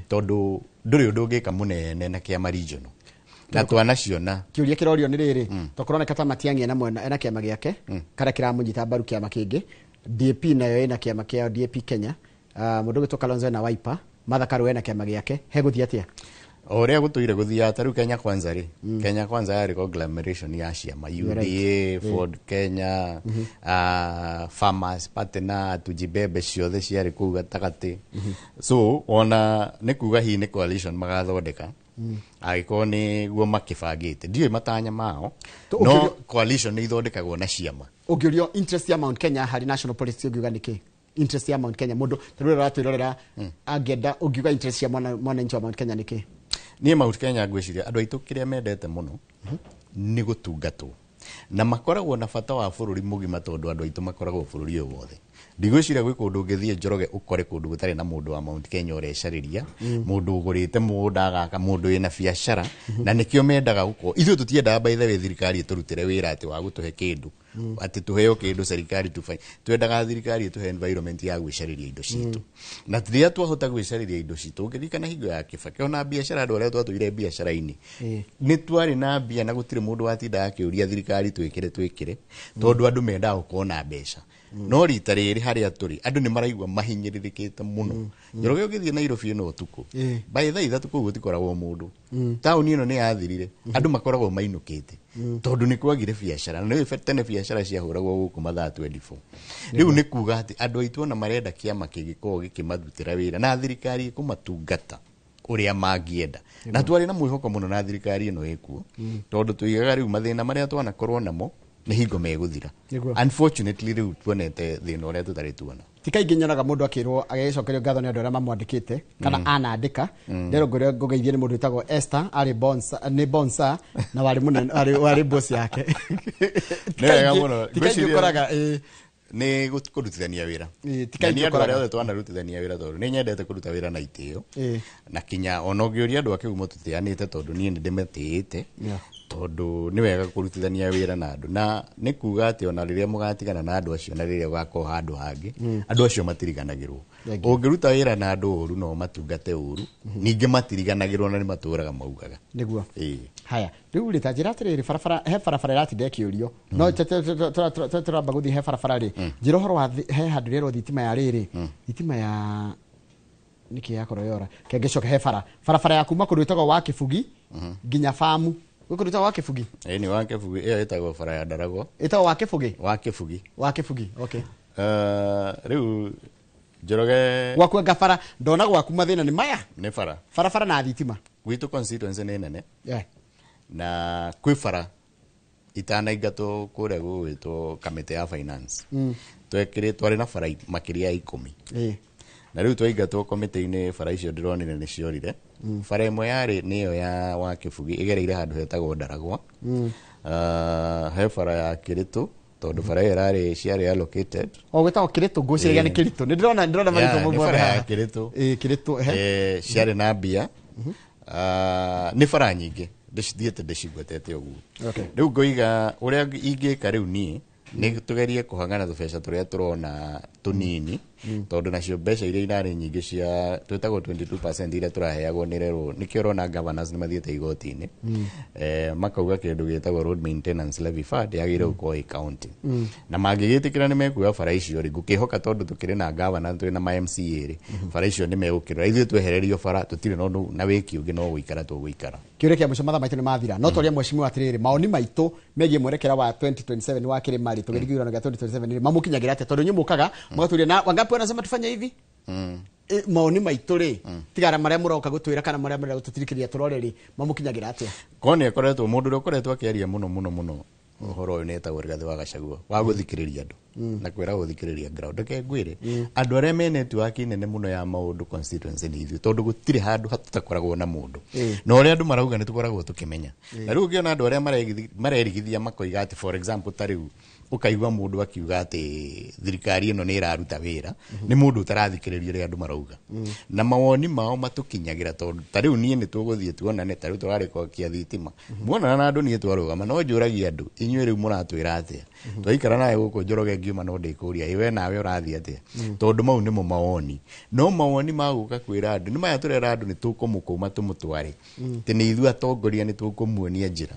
tondũ ndũrĩ ũndũ ũngĩka mũnene na kĩama regional na twanaciona. Kĩũria kĩrorio nĩ rĩrĩ, to kũroneka ta Matiang'i ena mwena ena kĩama gĩake karĩa kĩramũnyita mbaru kĩama kĩngĩ, DAP nayo ĩna kĩama kĩao DAP Kenya, mũndũ ũgwĩtwo Kalonzo ena Wiper, Martha Karua ena kĩama gĩake, hegũthiĩ atĩa? O ũrĩa gũtũire gũthiaga ta rĩu Kenya Kwanza rĩ, Kenya Kwanza yarĩ conglomeration ya ciama UDA, Ford Kenya, Farmers Party na Tujibebe ciothe ciarĩ kũu gatagatĩ. So ona nĩ kuga hihi nĩ coalition magathondeka angĩkorwo nĩguo makĩbangĩte, ndiũĩ matanya mao, no coalition nĩ ithondekagwo na ciama. Ũngĩũrio interest ya Mount Kenya harĩ national politics ũngiuga nĩkĩ? Interest ya Mount Kenya mũndũ ta rĩu aratwĩrorera angĩenda, ũngiuga interest ya mwananchi wa Mount Kenya nĩkĩ? Niĩ Mount Kenya ngwĩciria andũ aitũ kĩrĩa mendete mũno nĩ gũtungatwo na makoragwo na bata wa bũrũri mũgima tondũ andũ aitũ makoragwo bũrũri ũyũ wothe. Ndigwĩciria gwĩ kũndũ ũngĩthiĩ Njoroge ũkore kũndũ gũtarĩ na mũndũ wa Mount Kenya ũrecarĩria, mũndũ ũgũrĩte mũgũnda agaka, mũndũ wĩna biacara, na nĩkĩo mendaga gũkorwo. Ithuĩ tũtiendaga by the way thirikari ĩtũrutĩre wĩra atĩ wa gũtũhe kĩndũ, atĩ tũheo kĩndũ serikali tufanye. Twendaga thirikari ĩtũhe environment ya gwĩcarĩria indo citũ. Na rĩrĩa twahota gwĩcarĩria indo citũ, ũngĩririkana hingo ya Kibaki ona biacara andũ arĩa twatũire biacara-inĩ nĩ twarĩ na mbia na gũtirĩ mũndũ watindaga akĩũria thirikari twĩkĩre twĩkĩre, tondũ andũ mendaga gũkorwo na mbeca. No rita rĩrĩ harĩa tũrĩ andũ nĩ maraigua mahinyĩrĩrĩkĩte mũno. Njoroge ũngĩthiĩ Nairobi ĩno ũtukũ by 3:00 kũu gũtikoragwo mũndũ, taũni ĩno nĩ yathirire, andũ makoragwo mainũkĩte tondũ nĩ kwagire biacara. Na nĩ tene biacara ciahũragwo gũkũ mathaa 24. Rĩu nĩ kuga atĩ andũ aitũ ona marenda kĩama kĩngĩkorwo gĩkĩmarutĩra wĩra na thirikari ĩkũmatungata Ũrĩa mangĩenda na twarĩ na mwĩhoko mũno na thirikari ĩno ĩkuo, tondũ tuigaga rĩu mathĩna marĩa twanakorwo namo nĩ hingo megũthira. Unfortunately, rĩu tuonete thĩna ũrĩa tũtarĩ tuona. Ti kaingĩ nyonaga mũndũ akĩrwo agĩcokerio ngatho nĩ andũ arĩa mamwandĩkĩte kana anandĩka. Ndero ngũrĩa ngũgeithie nĩ mũndũ wĩtagwo Esther, arĩ bonsa, nĩ bonsa na warĩ mũnene, warĩ boss yake. Nĩ wega mũno. Ti kaingĩ ũkoraga, ĩĩ. Nĩ kũrutithania wĩra. Ti kaingĩ Na niĩ andũ ũkoraga. arĩa othe twanarutithania wĩra, tondũ nĩ nyendete kũruta wĩra na itĩo, na kinya ona ũngĩũria andũ a Kĩgumo tũtĩanĩte, tondũ niĩ nĩ ndĩmatĩĩte, tondũ nĩ wega kũrutithania wĩra na andũ, na nĩ kuga atĩ ona rĩrĩa mũgatigana na andũ acio na rĩrĩa ũgakorwo handũ hangĩ, andũ acio matiriganagĩrwo. Ũngĩruta wĩra na andũ ũru no matungate ũru, ningĩ matiriganagĩrwo na nĩ matũraga maugaga. Nĩguo. Haya, rĩu rĩ, ta njĩra atĩrĩrĩ, barabara, he barabara ĩratinda ĩkĩũrio, no tũramba gũthiĩ he barabara rĩ, njĩra ũhoro wa he handũ rĩerwo thitima ya rĩrĩ, thitima ya nĩkĩ yakorwo yora kengĩcoka, he bara, barabara ya kuma kũndũ ĩtagwo wa Kĩbugi nginya bamu, gwĩ kũndũ ĩtagwo wa Kĩbugi. Ĩĩ, nĩ wa Kĩbugi, ĩyo ĩtagwo bara ya Ndaragwa. Ĩtagwo wa Kĩbugi. Wa Kĩbugi. Wa Kĩbugi, okay. Rĩu Njoroge, gwaku anga bara ndona gwaku mathĩna nĩ maya. Nĩ bara. Barabara na thitima. Gwitũ constituency nĩ nene, na kwĩ bara itanaingatwo kũrĩa gũgwĩtwo kamĩtĩ ya finance, twekĩrĩ twarĩ na bara makĩria ya 10. Na rĩu twaingatwo komĩtĩ-inĩ, bara icio ndĩronire nĩ ciorire. Bara ĩmwe yarĩ nĩyo ya wa Kĩbugi ĩgereire handũ hetagwo Ndaragwa. He bara ya Kĩrĩtũ, tondũ bara ĩyo ĩrarĩ ciarĩ allocated. O gwĩtagwo Kĩrĩtũ, ngwĩciragia nĩ Kĩritũ, nĩ ndĩrona marĩtwa Yeah, mau nĩ mothe bara ya haha. Kĩrĩtũ. Ĩĩ, Kĩrĩtũ, ehe. Ciarĩ na mbia. Nĩ bara nyingĩ ndĩcithiĩte ndĩcigwetete ũguo. Rĩu ngoiga ũrĩa ingĩka rĩu niĩ nĩ tũgerie kũhang'ana tũbeca tũrĩa tũrona tũnini, tondũ nacio mbeca iria irarĩ nyingĩ cia twĩtagwo 22% iria tũraheagwo nĩ rerwo, nĩkĩo ũrona governors nĩ mathiĩte igoti-inĩ, makauga kĩndũ gĩtagwo road maintenance levy fund yagĩrĩire gũkorwo ĩ county, na mangĩgĩtĩkĩra nĩ mekuoya bara icio rĩ, ngũkĩhoka tondũ tũkĩrĩ na governor, twĩ na ma MCA rĩ, bara icio nĩ megũkĩrora. Ithuĩ twehererio bara tũtirĩ na ũndũ na wĩki ũngĩ no gũikara tũgũikara. Kĩũria kĩa mũico, mathaa maitũ nĩ mathira, no twaria mheshimiwa atĩrĩrĩ, maoni maitũ megiĩ mwerekera wa 2027 wa kĩrĩma rĩ, tũgĩthiĩ gĩthurano gĩa 2027 rĩ, mamũkinyagĩra atĩa? Tondũ inyuĩ mũkaga mũgatũria na wangapi wanasema tufanye hivi. Maoni maitũ rĩ, tigara marĩa mũroka gũtwĩra kana marĩa marĩa gũtũtirikĩria tũrore rĩ, mamũkinyagĩra atĩa? Korwo nĩ akoretwo mũndũ ũrĩa ũkoretwo akĩaria mũno mũno mũno ũhoro ũyũ nĩ etagwo Rigathĩ wa Gachagua, wa gũthikĩrĩria andũ na kwĩra gũthikĩrĩria ground. Reke ngwĩre, andũ arĩa me network nene mũno ya maũndũ constituency nĩ ithuĩ, tondũ gũtirĩ handũ hatutakoragwo na mũndũ, na ũrĩa andũ marauga nĩ tũkoragwo tũkĩmenya. Na rĩu ũngĩona andũ arĩa marerigithia makoiga atĩ, for example, ta rĩu ũkaigua mũndũ akiuga atĩ thirikari ĩno nĩ ĩraruta wĩra, nĩ mũndũ ũtarathikĩrĩria ũrĩa andũ marauga na mawoni mao matũkinyagĩra, tondũ ta rĩu niĩ nĩ tũgũthiĩ tuonane, ta rĩu tũrarĩkokia thitima, muonana na andũ, niĩ twarũgama no njũragia andũ, inyuĩ rĩu mũratwĩra atĩa? Twaikara nawe gũkũ Njoroge ngiuma no ndĩkũria, ĩ we nawe ũrathiĩ atĩa? Tondũ mau nĩmo mawoni, no mawoni ma gũka kwĩra andũ nĩ maya tũrera andũ nĩ tũkũmũkũma tũmũtware, atĩ nĩ ithuĩ atongoria nĩ tũkũmuonia njĩra.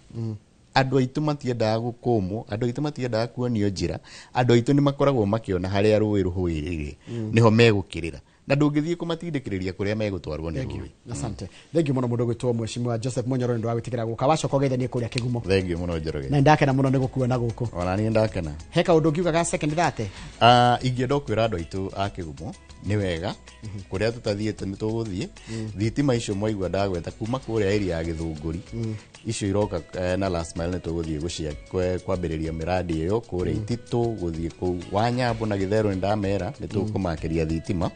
Andũ aitũ matiendaga gũkũmwo, andũ aitũ matiendaga kuonio njĩra, andũ aitũ nĩ makoragwo makĩona harĩa rũĩ rũhũĩrĩire nĩho megũkĩrĩra, na ndũngĩthiĩ kũmatindĩkĩrĩria kũrĩa megũtwarwo nĩ rũĩ. Asante, thank you mũno mũndũ gwĩtwo mheshimiwa Joseph Munyoro nĩ ũndũ wa gwĩtĩkĩra gũka. Wacoka ũgeithanie kũrĩa Kĩgumo. Thank you mũno, Njoroge. Na ndakena mũno nĩ gũkuona gũkũ. Ona niĩ ndakena. He kaũndũ ũngiuga ga second thate? Ingĩenda kwĩra andũ aitũ a Kĩgumo nĩ wega, kũrĩa tũtathiĩte nĩ tũgũthiĩ. Thitima icio mwaigua ndagweta kuma kũrĩa area ya Gĩthũngũri, icio iroka, na last mile nĩ tũgũthiĩ kwambĩrĩria mĩradi ĩyo kũrĩa Ititũ, gũthiĩ kũu Wanyambo na Gĩtherũ, nĩ ndamera nĩ tũkũmakĩria thitima,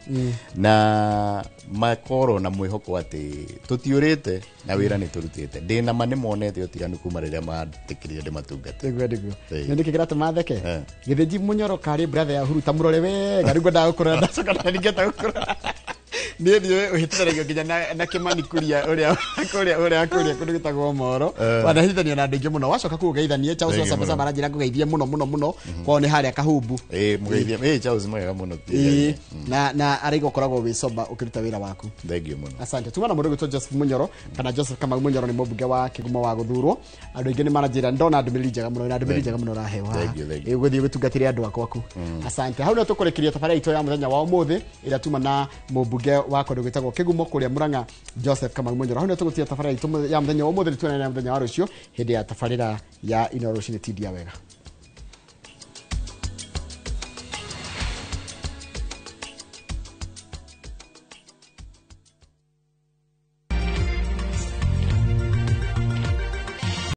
na makorwo na mwĩhoko atĩ tũtiũrĩte na wĩra nĩ tũrutĩte. Ndĩna ma nĩ monete ũtiganu kuma rĩrĩa mandĩkĩrire ndĩmatungate. Nĩguo. Ĩĩ. Nĩ nĩkĩ kĩratũma theke? Eh. Gĩthĩnji Munyoro karĩ brother ya Uhuru, ta mũrore wega rĩu ngwendaga gũkũrora, ndacoka na ningĩhota gũkũrora niĩ ndiũĩ ũhĩtithanagio nginya na Kĩmani Kuria ũrĩa kũrĩa ũrĩa kũrĩa kũndũ gĩtagwo Moro, wanahĩtithanio na andũ aingĩ mũno. Wacoka kũu ũgeithanie Charles. Thank you Wa mũno. maranjĩra ngũgeithie mũno mũno mũno, kwao nĩ harĩa Kahumbu. Ĩĩ, mũgeithie, ĩĩ Charles mwega mũno. Ĩĩ, na araiga ũkoragwo wĩ sober ũkĩruta wĩra waku. Thank you mũno. Asante. Tuma na mũndũ gwĩtwo Joseph Munyoro kana Joseph Kamau Munyoro, nĩ mũmbunge wa Kĩgumo wa gũthurwo. Andũ aingĩ nĩ maranjĩra ndona ndũmĩrĩri njega mũno, na ndũmĩrĩri njega mũno ũrahewa. Thank you, thank you. Gũthiĩ gũtungatĩre andũ akwaku. Asante. Hau nĩho tũkũrĩkĩria tabarĩra itũ ya mũthenya wa ũmũthĩ ĩrĩa tuma na mũmbunge wa kũndũ gwĩtagwo Kĩgumo kũrĩa Murang'a, Joseph Kamau Munyoro. Hau nĩho tũgũtiga tabarĩra itũ ya mũthenya wa ũmũthĩ. Nĩtuonane mũthenya wa rũciũ hĩndĩ ya tabarĩra ya Inooro Rũcinĩ. Tindia wega.